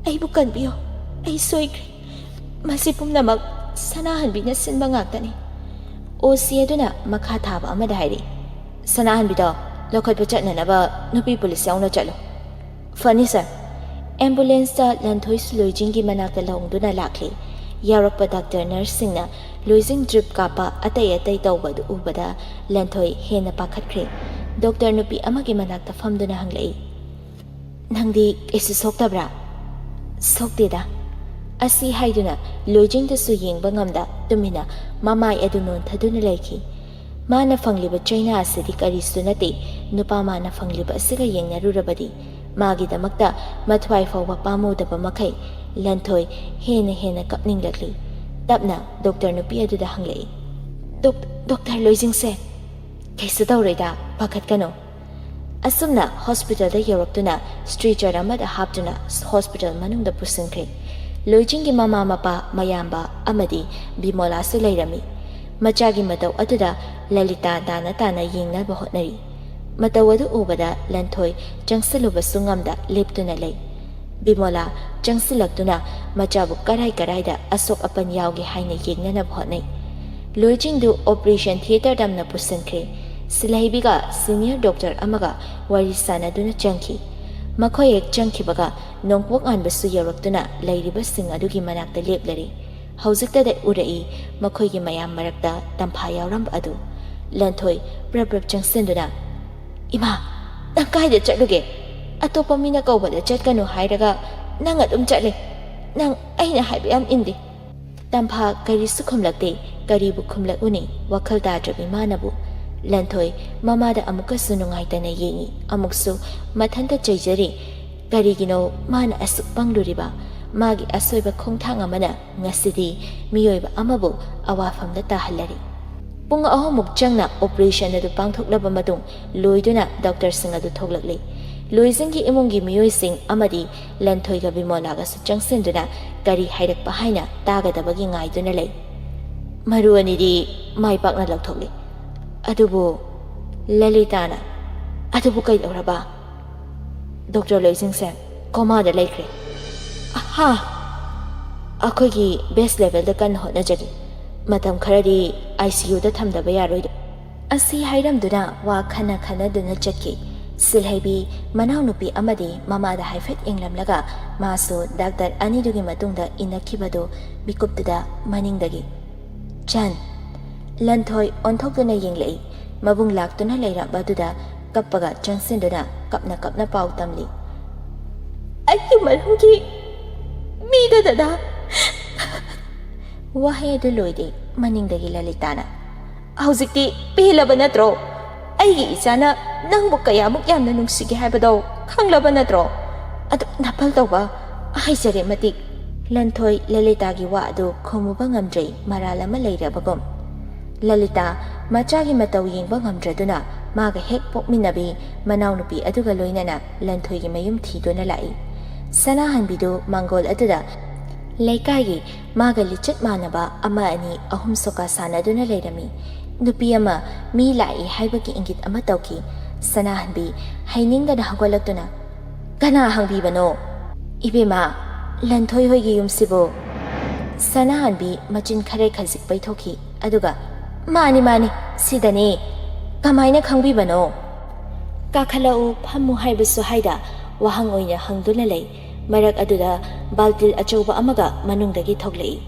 "ꯑꯩꯕꯨ ꯀꯟꯕꯤꯌꯨ, ꯑꯩ ꯁꯣꯏꯈ꯭ꯔꯦ꯫ ꯃꯁꯤ ꯄꯨꯝꯅꯃꯛ ꯁꯅꯥꯍꯟꯕꯤꯅ ꯁꯤꯟꯕ ꯉꯥꯛꯇꯅꯤ"꯫ ꯑꯣ ꯁꯤ ꯑꯗꯨꯅ ꯃꯈꯥ ꯊꯥꯕ ꯑꯃꯗ ꯍꯥꯏꯔꯛꯏ, "ꯁꯅꯥꯍꯟꯕꯤꯗꯣ ꯂꯧꯈꯠꯄ ꯆꯠꯅꯅꯕ ꯅꯨꯄꯤ ꯄꯨꯂꯤꯁ ꯌꯥꯎꯅ ꯆꯠꯂꯨ"꯫ "ꯐꯅꯤ ꯁꯥꯔ"꯫ ꯑꯦꯝꯕꯨꯂꯦꯟꯁꯇ ꯂꯟꯊꯣꯏꯁꯨ ꯂꯣꯏꯖꯤꯡꯒꯤ ꯃꯅꯥꯛꯇ ꯂꯣꯡꯗꯨꯅ ꯂꯥꯛꯂꯤ꯫ ꯌꯥꯎꯔꯛꯄ ꯗꯥꯛꯇꯔ ꯅꯔꯁꯁꯤꯡꯅ ꯂꯣꯏꯖꯤꯡ ꯗ꯭ꯔꯤꯞ ꯀꯥꯞꯄ, ꯑꯇꯩ ꯑꯇꯩ ꯇꯧꯕ ꯑꯗꯨ ꯎꯕꯗ ꯂꯟꯊꯣꯏ ꯍꯦꯟꯅ ꯄꯥꯈꯠꯈ꯭ꯔꯦ꯫ ꯗꯣꯛꯇꯔ ꯅꯨꯄꯤ ꯑꯃꯒꯤ ꯃꯅꯥꯛꯇ ꯐꯝꯗꯨꯅ ꯍꯪꯂꯛꯏ, "ꯅꯪꯗꯤ ꯀꯩꯁꯨ ꯁꯣꯛꯇꯕ꯭ꯔꯥ?" "ꯁꯣꯛꯇꯦꯗ"꯫ ꯑꯁꯤ ꯍꯥꯏꯗꯨꯅ ꯂꯣꯏꯖꯤꯡꯗꯁꯨ ꯌꯦꯡꯕ ꯉꯝꯗ ꯇꯨꯃꯤꯟꯅ ꯃꯃꯥꯏ ꯑꯗꯨ ꯅꯣꯟꯊꯗꯨꯅ ꯂꯩꯈꯤ꯫ ꯃꯥꯅ ꯐꯪꯂꯤꯕ ꯆꯩꯅꯥ ꯑꯁꯤꯗꯤ ꯀꯔꯤꯁꯨ ꯅꯠꯇꯦ, ꯅꯨꯄꯥ ꯃꯥꯅ ꯐꯪꯂꯤꯕ ꯑꯁꯤꯒ ꯌꯦꯡꯅꯔꯨꯔꯕꯗꯤ꯫ ꯃꯥꯒꯤꯗꯃꯛꯇ ꯃꯊ꯭ꯋꯥꯏ ꯐꯥꯎꯕ ꯄꯥꯝꯃꯨꯗꯕ ꯃꯈꯩ ꯂꯟꯊꯣꯏ ꯍꯦꯟꯅ ꯍꯦꯟꯅ ꯀꯞꯅꯤꯡꯂꯛꯂꯤ꯫ ꯇꯞꯅ ꯗꯣꯛꯇꯔ ꯅꯨꯄꯤ ꯑꯗꯨꯗ ꯍꯪꯂꯛꯏ, "ꯗꯣꯛ-, ꯗꯣꯛꯇꯔ ꯂꯣꯏꯖꯤꯡꯁꯦ?" "ꯀꯩꯁꯨ ꯇꯧꯔꯣꯏꯗ, ꯄꯥꯈꯠꯀꯅꯨ"꯫ ꯑꯁꯨꯝꯅ ꯍꯣꯁꯄꯤꯇꯥꯜꯗ ꯌꯧꯔꯛꯇꯨꯅ ꯁ꯭ꯇ꯭ꯔꯦꯆꯔ ꯑꯃꯗ ꯍꯥꯞꯇꯨꯅ ꯍꯣꯁꯄꯤꯇꯥꯜ ꯃꯅꯨꯡꯗ ꯄꯨꯁꯤꯟꯈ꯭ꯔꯦ꯫ ꯂꯣꯏꯖꯤꯡꯒꯤ ꯃꯃꯥ ꯃꯄꯥ, ꯃꯌꯥꯝꯕ ꯑꯃꯗꯤ ꯕꯤꯃꯣꯂꯥꯁꯨ ꯂꯩꯔꯝꯃꯤ꯫ ꯃꯆꯥꯒꯤ ꯃꯇꯧ ꯑꯗꯨꯗ ꯂꯂꯤꯇꯥ ꯇꯥꯅ ꯇꯥꯅ ꯌꯦꯡꯅꯕ ꯍꯣꯠꯅꯔꯤ꯫ ꯃꯇꯧ ꯑꯗꯨ ꯎꯕꯗ ꯂꯟꯊꯣꯏ ꯆꯪꯁꯤꯜꯂꯨꯕꯁꯨ ꯉꯝꯗ ꯂꯦꯞꯇꯨꯅ ꯂꯩ꯫ ꯕꯤꯃꯣꯂꯥ ꯆꯪꯁꯤꯜꯂꯛꯇꯨꯅ ꯃꯆꯥꯕꯨ ꯀꯔꯥꯏ ꯀꯔꯥꯏꯗ ꯑꯁꯣꯛ ꯑꯄꯟ ꯌꯥꯎꯒꯦ ꯍꯥꯏꯅ ꯌꯦꯡꯅꯅꯕ ꯍꯣꯠꯅꯩ꯫ ꯂꯣꯏꯖꯤꯡꯗꯨ ꯑꯣꯄꯔꯦꯁꯟ ꯊꯤꯌꯦꯇꯔꯗ ꯑꯃꯅ ꯄꯨꯁꯤꯟꯈ꯭ꯔꯦ꯫ ꯁꯤꯜꯍꯩꯕꯤꯒ ꯁꯤꯅꯤꯌꯔ ꯗꯣꯛꯇꯔ ꯑꯃꯒ ꯋꯥꯔꯤ ꯁꯥꯟꯅꯗꯨꯅ ꯆꯪꯈꯤ꯫ ꯃꯈꯣꯏ ꯍꯦꯛ ꯆꯪꯈꯤꯕꯒ ꯅꯣꯡꯄꯣꯛ ꯉꯥꯟꯕꯁꯨ ꯌꯧꯔꯛꯇꯨꯅ ꯂꯩꯔꯤꯕꯁꯤꯡ ꯑꯗꯨꯒꯤ ꯃꯅꯥꯛꯇ ꯂꯦꯞꯂꯔꯤ꯫ ꯍꯧꯖꯤꯛꯇꯗ ꯎꯔꯛꯏ ꯃꯈꯣꯏꯒꯤ ꯃꯌꯥꯝ ꯃꯔꯛꯇ ꯇꯝꯐꯥ ꯌꯥꯎꯔꯝꯕ ꯑꯗꯨ꯫ ꯂꯟꯊꯣꯏ ꯄ꯭ꯔꯞ ꯄ꯭ꯔꯞ ꯆꯪꯁꯤꯟꯗꯨꯅ, "ꯏꯃꯥ, ꯅꯪ ꯀꯥꯏꯗ ꯆꯠꯂꯨꯒꯦ? ꯑꯇꯣꯞꯄ ꯃꯤꯅ ꯀꯧꯕꯗ ꯆꯠꯀꯅꯨ ꯍꯥꯏꯔꯒ ꯅꯪ ꯑꯗꯨꯝ ꯆꯠꯂꯦ꯫ ꯅꯪ ꯑꯩꯅ ꯍꯥꯏꯕ ꯌꯥꯝ ꯏꯟꯗꯦ"꯫ ꯇꯝꯐꯥ ꯀꯔꯤꯁꯨ ꯈꯨꯝꯂꯛꯇꯦ꯫ ꯀꯔꯤꯕꯨ ꯈꯨꯝꯂꯛꯎꯅꯤ? ꯋꯥꯈꯜ ꯇꯥꯗ꯭ꯔꯕꯤ ꯃꯥꯅꯕꯨ꯫ ꯂꯟꯊꯣꯏ ꯃꯃꯥꯗ ꯑꯃꯨꯛꯀꯁꯨ ꯅꯨꯡꯉꯥꯏꯇꯅ ꯌꯦꯡꯏ, ꯑꯃꯨꯛꯁꯨ ꯃꯊꯟꯇ ꯆꯩꯖꯔꯤ꯫ ꯀꯔꯤꯒꯤꯅꯣ ꯃꯥꯅ ꯑꯁꯨꯛ ꯄꯪꯂꯨꯔꯤꯕ? ꯃꯥꯒꯤ ꯑꯁꯣꯏꯕ ꯈꯣꯡꯊꯥꯡ ꯑꯃꯅ ꯉꯁꯤꯗꯤ ꯃꯤꯑꯣꯏꯕ ꯑꯃꯕꯨ ꯑꯋꯥꯐꯝꯗ ꯇꯥꯍꯜꯂꯔꯤ꯫ ꯄꯨꯡ ꯑꯍꯨꯝꯃꯨꯛ ꯆꯪꯅ ꯑꯣꯄꯔꯦꯁꯟ ꯑꯗꯨ ꯄꯥꯡꯊꯣꯛꯂꯕ ꯃꯇꯨꯡ, ꯂꯣꯏꯗꯨꯅ ꯗꯣꯛꯇꯔꯁꯤꯡ ꯑꯗꯨ ꯊꯣꯛꯂꯛꯂꯤ꯫ ꯂꯣꯏꯖꯤꯡꯒꯤ ꯏꯃꯨꯡꯒꯤ ꯃꯤꯑꯣꯏꯁꯤꯡ ꯑꯃꯗꯤ ꯂꯟꯊꯣꯏꯒ ꯕꯤꯃꯣꯂꯥꯒꯁꯨ ꯆꯪꯁꯤꯟꯗꯨꯅ ꯀꯔꯤ ꯍꯥꯏꯔꯛꯄ ꯍꯥꯏꯅ ꯇꯥꯒꯗꯕꯒꯤ ꯉꯥꯏꯗꯨꯅ ꯂꯩ꯫ "ꯃꯔꯨ ꯑꯅꯤꯗꯤ ꯃꯥꯏ ꯄꯥꯛꯅ ꯂꯧꯊꯣꯛꯂꯤ"꯫ ꯑꯗꯨꯕꯨ ꯂꯂꯤꯇꯥꯅ, "ꯑꯗꯨꯕꯨ ꯀꯩꯗꯧꯔꯕ?" "ꯗꯣꯛꯇꯔ ꯂꯣꯏꯁꯤꯡꯁꯦ ꯀꯣꯃꯥꯗ ꯂꯩꯈ꯭ꯔꯦ꯫" "ꯑꯍꯥ!" "ꯑꯩꯈꯣꯏꯒꯤ ꯕꯦꯁ ꯂꯦꯚꯦꯜꯗ ꯀꯟꯅ ꯍꯣꯠꯅꯖꯔꯤ꯫ ꯃꯇꯝ ꯈꯔꯗꯤ ꯑꯥꯏ ꯁꯤ ꯌꯨꯗ ꯊꯝꯗꯕ ꯌꯥꯔꯣꯏꯗꯣ꯫" ꯑꯁꯤ ꯍꯥꯏꯔꯝꯗꯨꯅ ꯋꯥ ꯈꯟꯅ ꯈꯟꯅꯗꯨꯅ ꯆꯠꯈꯤ꯫ ꯁꯤꯜꯍꯩꯕꯤ ꯃꯅꯥꯎꯅꯨꯄꯤ ꯑꯃꯗꯤ ꯃꯃꯥꯗ ꯍꯥꯏꯐꯦꯠ ꯌꯦꯡꯂꯝꯂꯒ ꯃꯥꯁꯨ ꯗꯥꯛꯇꯔ ꯑꯅꯤꯗꯨꯒꯤ ꯃꯇꯨꯡꯗ ꯏꯟꯅꯈꯤꯕꯗꯨ ꯃꯤꯀꯨꯞꯇꯨꯗ ꯃꯅꯤꯡꯗꯒꯤ, "ꯆꯟ!" ꯂꯟꯊꯣꯏ ꯑꯣꯟꯊꯣꯛꯇꯨꯅ ꯌꯦꯡꯂꯛꯏ꯫ ꯃꯕꯨꯡ ꯂꯥꯛꯇꯨꯅ ꯂꯩꯔꯝꯕꯗꯨꯗ ꯀꯞꯄꯒ ꯆꯪꯁꯤꯟꯗꯨꯅ ꯀꯞꯅ ꯀꯞꯅ ꯄꯥꯎ ꯇꯝꯂꯤ꯫ "ꯑꯩꯒꯤ ꯃꯔꯝꯒꯤ ꯃꯤꯗ ꯗꯗꯥ!" ꯋꯥꯍꯩ ꯑꯗꯨ ꯂꯣꯏꯗꯦ, ꯃꯅꯤꯡꯗꯒꯤ ꯂꯂꯤꯇꯥꯅ, "ꯍꯧꯖꯤꯛꯇꯤ ꯄꯦꯜꯂꯕ ꯅꯠꯇ꯭ꯔꯣ? ꯑꯩꯒꯤ ꯏꯆꯥꯅ ꯅꯪꯕꯨ ꯀꯌꯥꯃꯨꯛ ꯌꯥꯝꯅ ꯅꯨꯡꯁꯤꯒꯦ ꯍꯥꯏꯕꯗꯣ ꯈꯪꯂꯕ ꯅꯠꯇ꯭ꯔꯣ? ꯑꯗꯨꯛ ꯅꯥꯄꯜ ꯇꯧꯕ, ꯍꯥꯏꯖꯔꯦ ꯃꯇꯤꯛ꯫" ꯂꯟꯊꯣꯏ ꯂꯂꯤꯇꯥꯒꯤ ꯋꯥ ꯑꯗꯨ ꯈꯨꯝꯃꯨꯕ ꯉꯝꯗ꯭ꯔꯦ, ꯃꯔꯥꯜ ꯑꯃ ꯂꯩꯔꯕꯒꯨꯝ꯫ ꯂꯂꯤꯇꯥ ꯃꯆꯥꯒꯤ ꯃꯇꯧ ꯌꯦꯡꯕ ꯉꯝꯗ꯭ꯔꯗꯨꯅ ꯃꯥꯒ ꯍꯦꯛ ꯄꯣꯛꯃꯤꯟꯅꯕꯤ ꯃꯅꯥꯎꯅꯨꯄꯤ ꯑꯗꯨꯒ ꯂꯣꯏꯅꯅ ꯂꯟꯊꯣꯏꯒꯤ ꯃꯌꯨꯝ ꯊꯤꯗꯨꯅ ꯂꯥꯛꯏ꯫ ꯁꯅꯥꯍꯟꯕꯤꯗꯨ ꯃꯥꯡꯒꯣꯜ ꯑꯗꯨꯗ ꯂꯩꯀꯥꯏꯒꯤ ꯃꯥꯒ ꯂꯤꯆꯠ ꯃꯥꯟꯅꯕ ꯑꯃ ꯑꯅꯤ ꯑꯍꯨꯝ ꯁꯣꯀꯥ ꯁꯥꯟꯅꯗꯨꯅ ꯂꯩꯔꯝꯃꯤ꯫ ꯅꯨꯄꯤ ꯑꯃ ꯃꯤ ꯂꯥꯛꯏ ꯍꯥꯏꯕꯒꯤ ꯏꯪꯒꯤꯠ ꯑꯃ ꯇꯧꯈꯤ꯫ ꯁꯅꯥꯍꯟꯕꯤ ꯍꯩꯅꯤꯡꯗꯅ ꯍꯧꯒꯠꯂꯛꯇꯨꯅ, "ꯀꯅꯥ ꯍꯪꯕꯤꯕꯅꯣ?" "ꯏꯕꯦꯝꯃ, ꯂꯟꯊꯣꯏ ꯍꯣꯏꯒꯤ ꯌꯨꯝꯁꯤꯕꯨ?" ꯁꯅꯥꯍꯟꯕꯤ ꯃꯆꯤꯟ ꯈꯔ ꯈꯖꯤꯛ ꯄꯩꯊꯣꯛꯈꯤ꯫ ꯑꯗꯨꯒ, "ꯃꯥꯅꯤ, ꯃꯥꯅꯤ, ꯁꯤꯗꯅꯤ꯫ ꯀꯃꯥꯏꯅ ꯈꯪꯕꯤꯕꯅꯣ?" "ꯀꯥꯈꯠꯂꯛꯎ, ꯐꯝꯃꯨ" ꯍꯥꯏꯕꯁꯨ ꯍꯥꯏꯗ ꯋꯥꯍꯪ ꯑꯣꯏꯅ ꯍꯪꯗꯨꯅ ꯂꯩ꯫ ꯃꯔꯛ ꯑꯗꯨꯗ ꯕꯥꯜꯇꯤꯜ ꯑꯆꯧꯕ ꯑꯃꯒ ꯃꯅꯨꯡꯗꯒꯤ ꯊꯣꯛꯂꯛꯏ꯫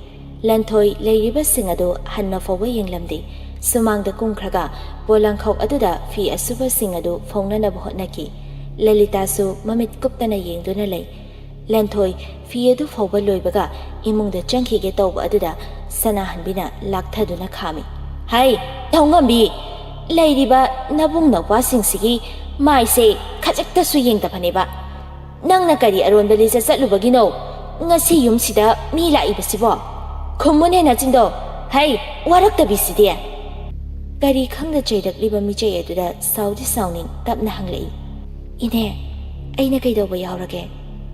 ꯂꯟꯊꯣꯏ ꯂꯩꯔꯤꯕꯁꯤꯡ ꯑꯗꯨ ꯍꯟꯅ ꯐꯥꯎꯕ ꯌꯦꯡꯂꯝꯗꯦ꯫ ꯁꯨꯃꯥꯡꯗ ꯀꯨꯝꯈ꯭ꯔꯒ ꯄꯣꯂꯥꯡꯈꯣꯛ ꯑꯗꯨꯗ ꯐꯤ ꯑꯁꯨꯕꯁꯤꯡ ꯑꯗꯨ ꯐꯧꯅꯅꯕ ꯍꯣꯠꯅꯈꯤ꯫ ꯂꯂꯤꯇꯥꯁꯨ ꯃꯃꯤꯠ ꯀꯨꯞꯇꯅ ꯌꯦꯡꯗꯨꯅ ꯂꯩ꯫ ꯂꯟꯊꯣꯏ ꯐꯤ ꯑꯗꯨ ꯐꯧꯕ ꯂꯣꯏꯕꯒ ꯏꯃꯨꯡꯗ ꯆꯪꯈꯤꯒꯦ ꯇꯧꯕ ꯑꯗꯨꯗ ꯁꯅꯥꯍꯟꯕꯤꯅ ꯂꯥꯛꯊꯗꯨꯅ ꯈꯥꯝꯃꯤ꯫ "ꯍꯩ, ꯊꯧꯉꯝꯕꯤ! ꯂꯩꯔꯤꯕ ꯅꯕꯨꯡ ꯅꯧꯄꯥꯁꯤꯡꯁꯤꯒꯤ ꯃꯥꯏꯁꯦ ꯈꯖꯤꯛꯇꯁꯨ ꯌꯦꯡꯗꯕꯅꯦꯕ꯫ ꯅꯪꯅ ꯀꯔꯤ ꯑꯔꯣꯟꯕ ꯂꯤꯆꯠ ꯆꯠꯂꯨꯕꯒꯤꯅꯣ ꯉꯁꯤ ꯌꯨꯝꯁꯤꯗ ꯃꯤ ꯂꯥꯛꯏꯕꯁꯤꯕꯣ? ꯈꯨꯝꯃꯨꯅꯦ ꯅꯆꯤꯟꯗꯣ꯫ ꯍꯩ, ꯋꯥꯔꯛꯇꯕꯤꯁꯤꯗꯤ!" ꯀꯔꯤ ꯈꯪꯗ ꯆꯩꯔꯛꯂꯤꯕ ꯃꯤꯆꯩ ꯑꯗꯨꯗ ꯁꯥꯎꯗꯤ ꯁꯥꯎꯅꯤꯡ ꯇꯞꯅ ꯍꯪꯂꯛꯏ꯫ "ꯏꯅꯦ, ꯑꯩꯅ ꯀꯩꯗꯧꯕ ꯌꯥꯎꯔꯒꯦ?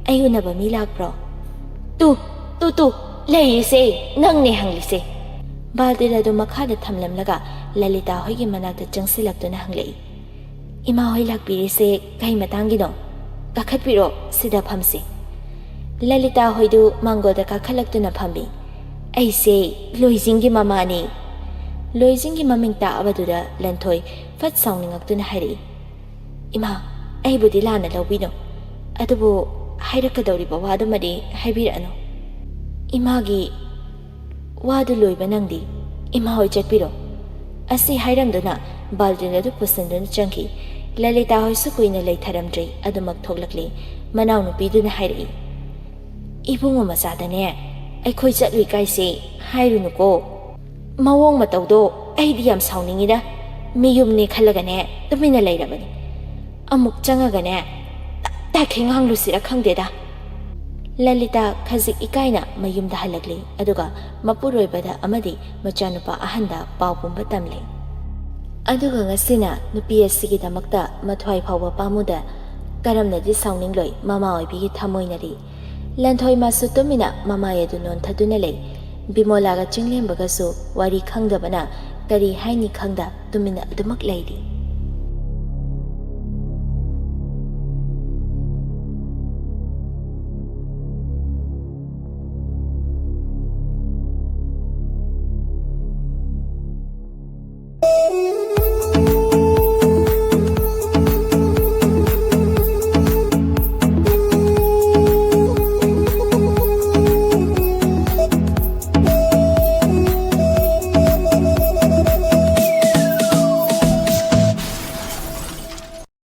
ꯑꯩ ꯎꯅꯕ ꯃꯤ ꯂꯥꯛꯄ꯭ꯔꯣ?" "ꯇꯨ, ꯇꯨ, ꯇꯨ, ꯂꯩꯔꯤꯁꯦ ꯅꯪꯅꯦ ꯍꯪꯂꯤꯁꯦ꯫ ꯕꯥꯜꯇꯤꯟ ꯑꯗꯨ ꯃꯈꯥꯗ ꯊꯝꯂꯝꯂꯒ ꯂꯂꯤꯇꯥ ꯍꯣꯏꯒꯤ ꯃꯅꯥꯛꯇ ꯆꯪꯁꯤꯜꯂꯛꯇꯨꯅ ꯍꯪꯂꯛꯏ, "ꯏꯃꯥ ꯍꯣꯏ ꯂꯥꯛꯄꯤꯔꯤꯁꯦ ꯀꯩ ꯃꯇꯥꯡꯒꯤꯅꯣ? ꯀꯥꯈꯠꯄꯤꯔꯣ, ꯁꯤꯗ ꯐꯝꯁꯤ꯫" ꯂꯂꯤꯇꯥ ꯍꯣꯏꯗꯨ ꯃꯥꯡꯒꯣꯜꯗ ꯀꯥꯈꯠꯂꯛꯇꯨꯅ ꯐꯝꯃꯤ꯫ "ꯑꯩꯁꯦ ꯂꯣꯏꯖꯤꯡꯒꯤ ꯃꯃꯥꯅꯤ꯫" ꯂꯣꯏꯖꯤꯡꯒꯤ ꯃꯃꯤꯡ ꯇꯥꯕꯗꯨꯗ ꯂꯟꯊꯣꯏ ꯐꯠ ꯁꯥꯎꯅꯤꯡꯉꯛꯇꯨꯅ ꯍꯥꯏꯔꯛꯏ, "ꯏꯃꯥ, ꯑꯩꯕꯨꯗꯤ ꯂꯥꯟꯅ ꯂꯧꯕꯤꯅꯨ, ꯑꯗꯨꯕꯨ ꯍꯥꯏꯔꯛꯀꯗꯧꯔꯤꯕ ꯋꯥꯗꯨꯃꯗꯤ ꯍꯥꯏꯕꯤꯔꯛꯑꯅꯨ꯫" "ꯏꯃꯥꯒꯤ ꯋꯥꯗꯨ ꯂꯣꯏꯕ ꯅꯪꯗꯤ꯫ ꯏꯃꯥ ꯍꯣꯏ ꯆꯠꯄꯤꯔꯣ꯫" ꯑꯁꯤ ꯍꯥꯏꯔꯝꯗꯨꯅ ꯕꯥꯜꯇꯤꯟ ꯑꯗꯨ ꯄꯨꯁꯤꯟꯗꯨꯅ ꯆꯪꯈꯤ꯫ ꯂꯂꯤꯇꯥ ꯍꯣꯏꯁꯨ ꯀꯨꯏꯅ ꯂꯩꯊꯔꯝꯗ꯭ꯔꯦ, ꯑꯗꯨꯃꯛ ꯊꯣꯛꯂꯛꯂꯦ꯫ ꯃꯅꯥꯎꯅꯨꯄꯤꯗꯨꯅ ꯍꯥꯏꯔꯛꯏ, "ꯏꯕꯨꯡꯉꯣ ꯃꯆꯥꯗꯅꯦ ꯑꯩꯈꯣꯏ ꯆꯠꯂꯨꯏ ꯀꯥꯏꯁꯦ ꯍꯥꯏꯔꯨꯅꯨꯀꯣ꯫ ꯃꯑꯣꯡ ꯃꯇꯧꯗꯣ ꯑꯩꯗꯤ ꯌꯥꯝ ꯁꯥꯎꯅꯤꯡꯉꯤꯗ꯫ ꯃꯤꯌꯨꯝꯅꯦ ꯈꯜꯂꯒꯅꯦ ꯇꯨꯃꯤꯟꯅ ꯂꯩꯔꯕꯅꯤ꯫ ꯑꯃꯨꯛ ꯆꯪꯉꯒꯅꯦ ꯇꯞ ꯇꯥꯈꯩ ꯉꯥꯡꯂꯨꯁꯤꯔ ꯈꯪꯗꯦꯗ꯫" ꯂꯂꯤꯇꯥ ꯈꯖꯤꯛ ꯏꯀꯥꯏꯅ ꯃꯌꯨꯝꯗ ꯍꯜꯂꯛꯂꯤ, ꯑꯗꯨꯒ ꯃꯄꯨꯔꯣꯏꯕꯗ ꯑꯃꯗꯤ ꯃꯆꯥꯅꯨꯄꯥ ꯑꯍꯟꯗ ꯄꯥꯎ ꯄꯨꯝꯕ ꯇꯝꯂꯤ꯫ ꯑꯗꯨꯒ ꯉꯁꯤꯅ ꯅꯨꯄꯤ ꯑꯁꯤꯒꯤꯗꯃꯛꯇ ꯃꯊ꯭ꯋꯥꯏ ꯐꯥꯎꯕ ꯄꯥꯝꯃꯨꯗ ꯀꯔꯝꯅꯗꯤ ꯁꯥꯎꯅꯤꯡꯂꯣꯏ ꯃꯃꯥ ꯑꯣꯏꯕꯤꯒꯤ ꯊꯃꯣꯏꯅꯗꯤ꯫ ꯂꯟꯊꯣꯏ ꯃꯥꯁꯨ ꯇꯨꯃꯤꯟꯅ ꯃꯃꯥꯏ ꯑꯗꯨ ꯅꯣꯟꯊꯗꯨꯅ ꯂꯩ꯫ ꯕꯤꯃꯣꯂꯥꯒ ꯆꯤꯡꯂꯦꯝꯕꯒꯁꯨ ꯋꯥꯔꯤ ꯈꯪꯗꯕꯅ ꯀꯔꯤ ꯍꯥꯏꯅꯤ ꯈꯪꯗ ꯇꯨꯃꯤꯟꯅ ꯑꯗꯨꯃꯛ ꯂꯩꯔꯤ꯫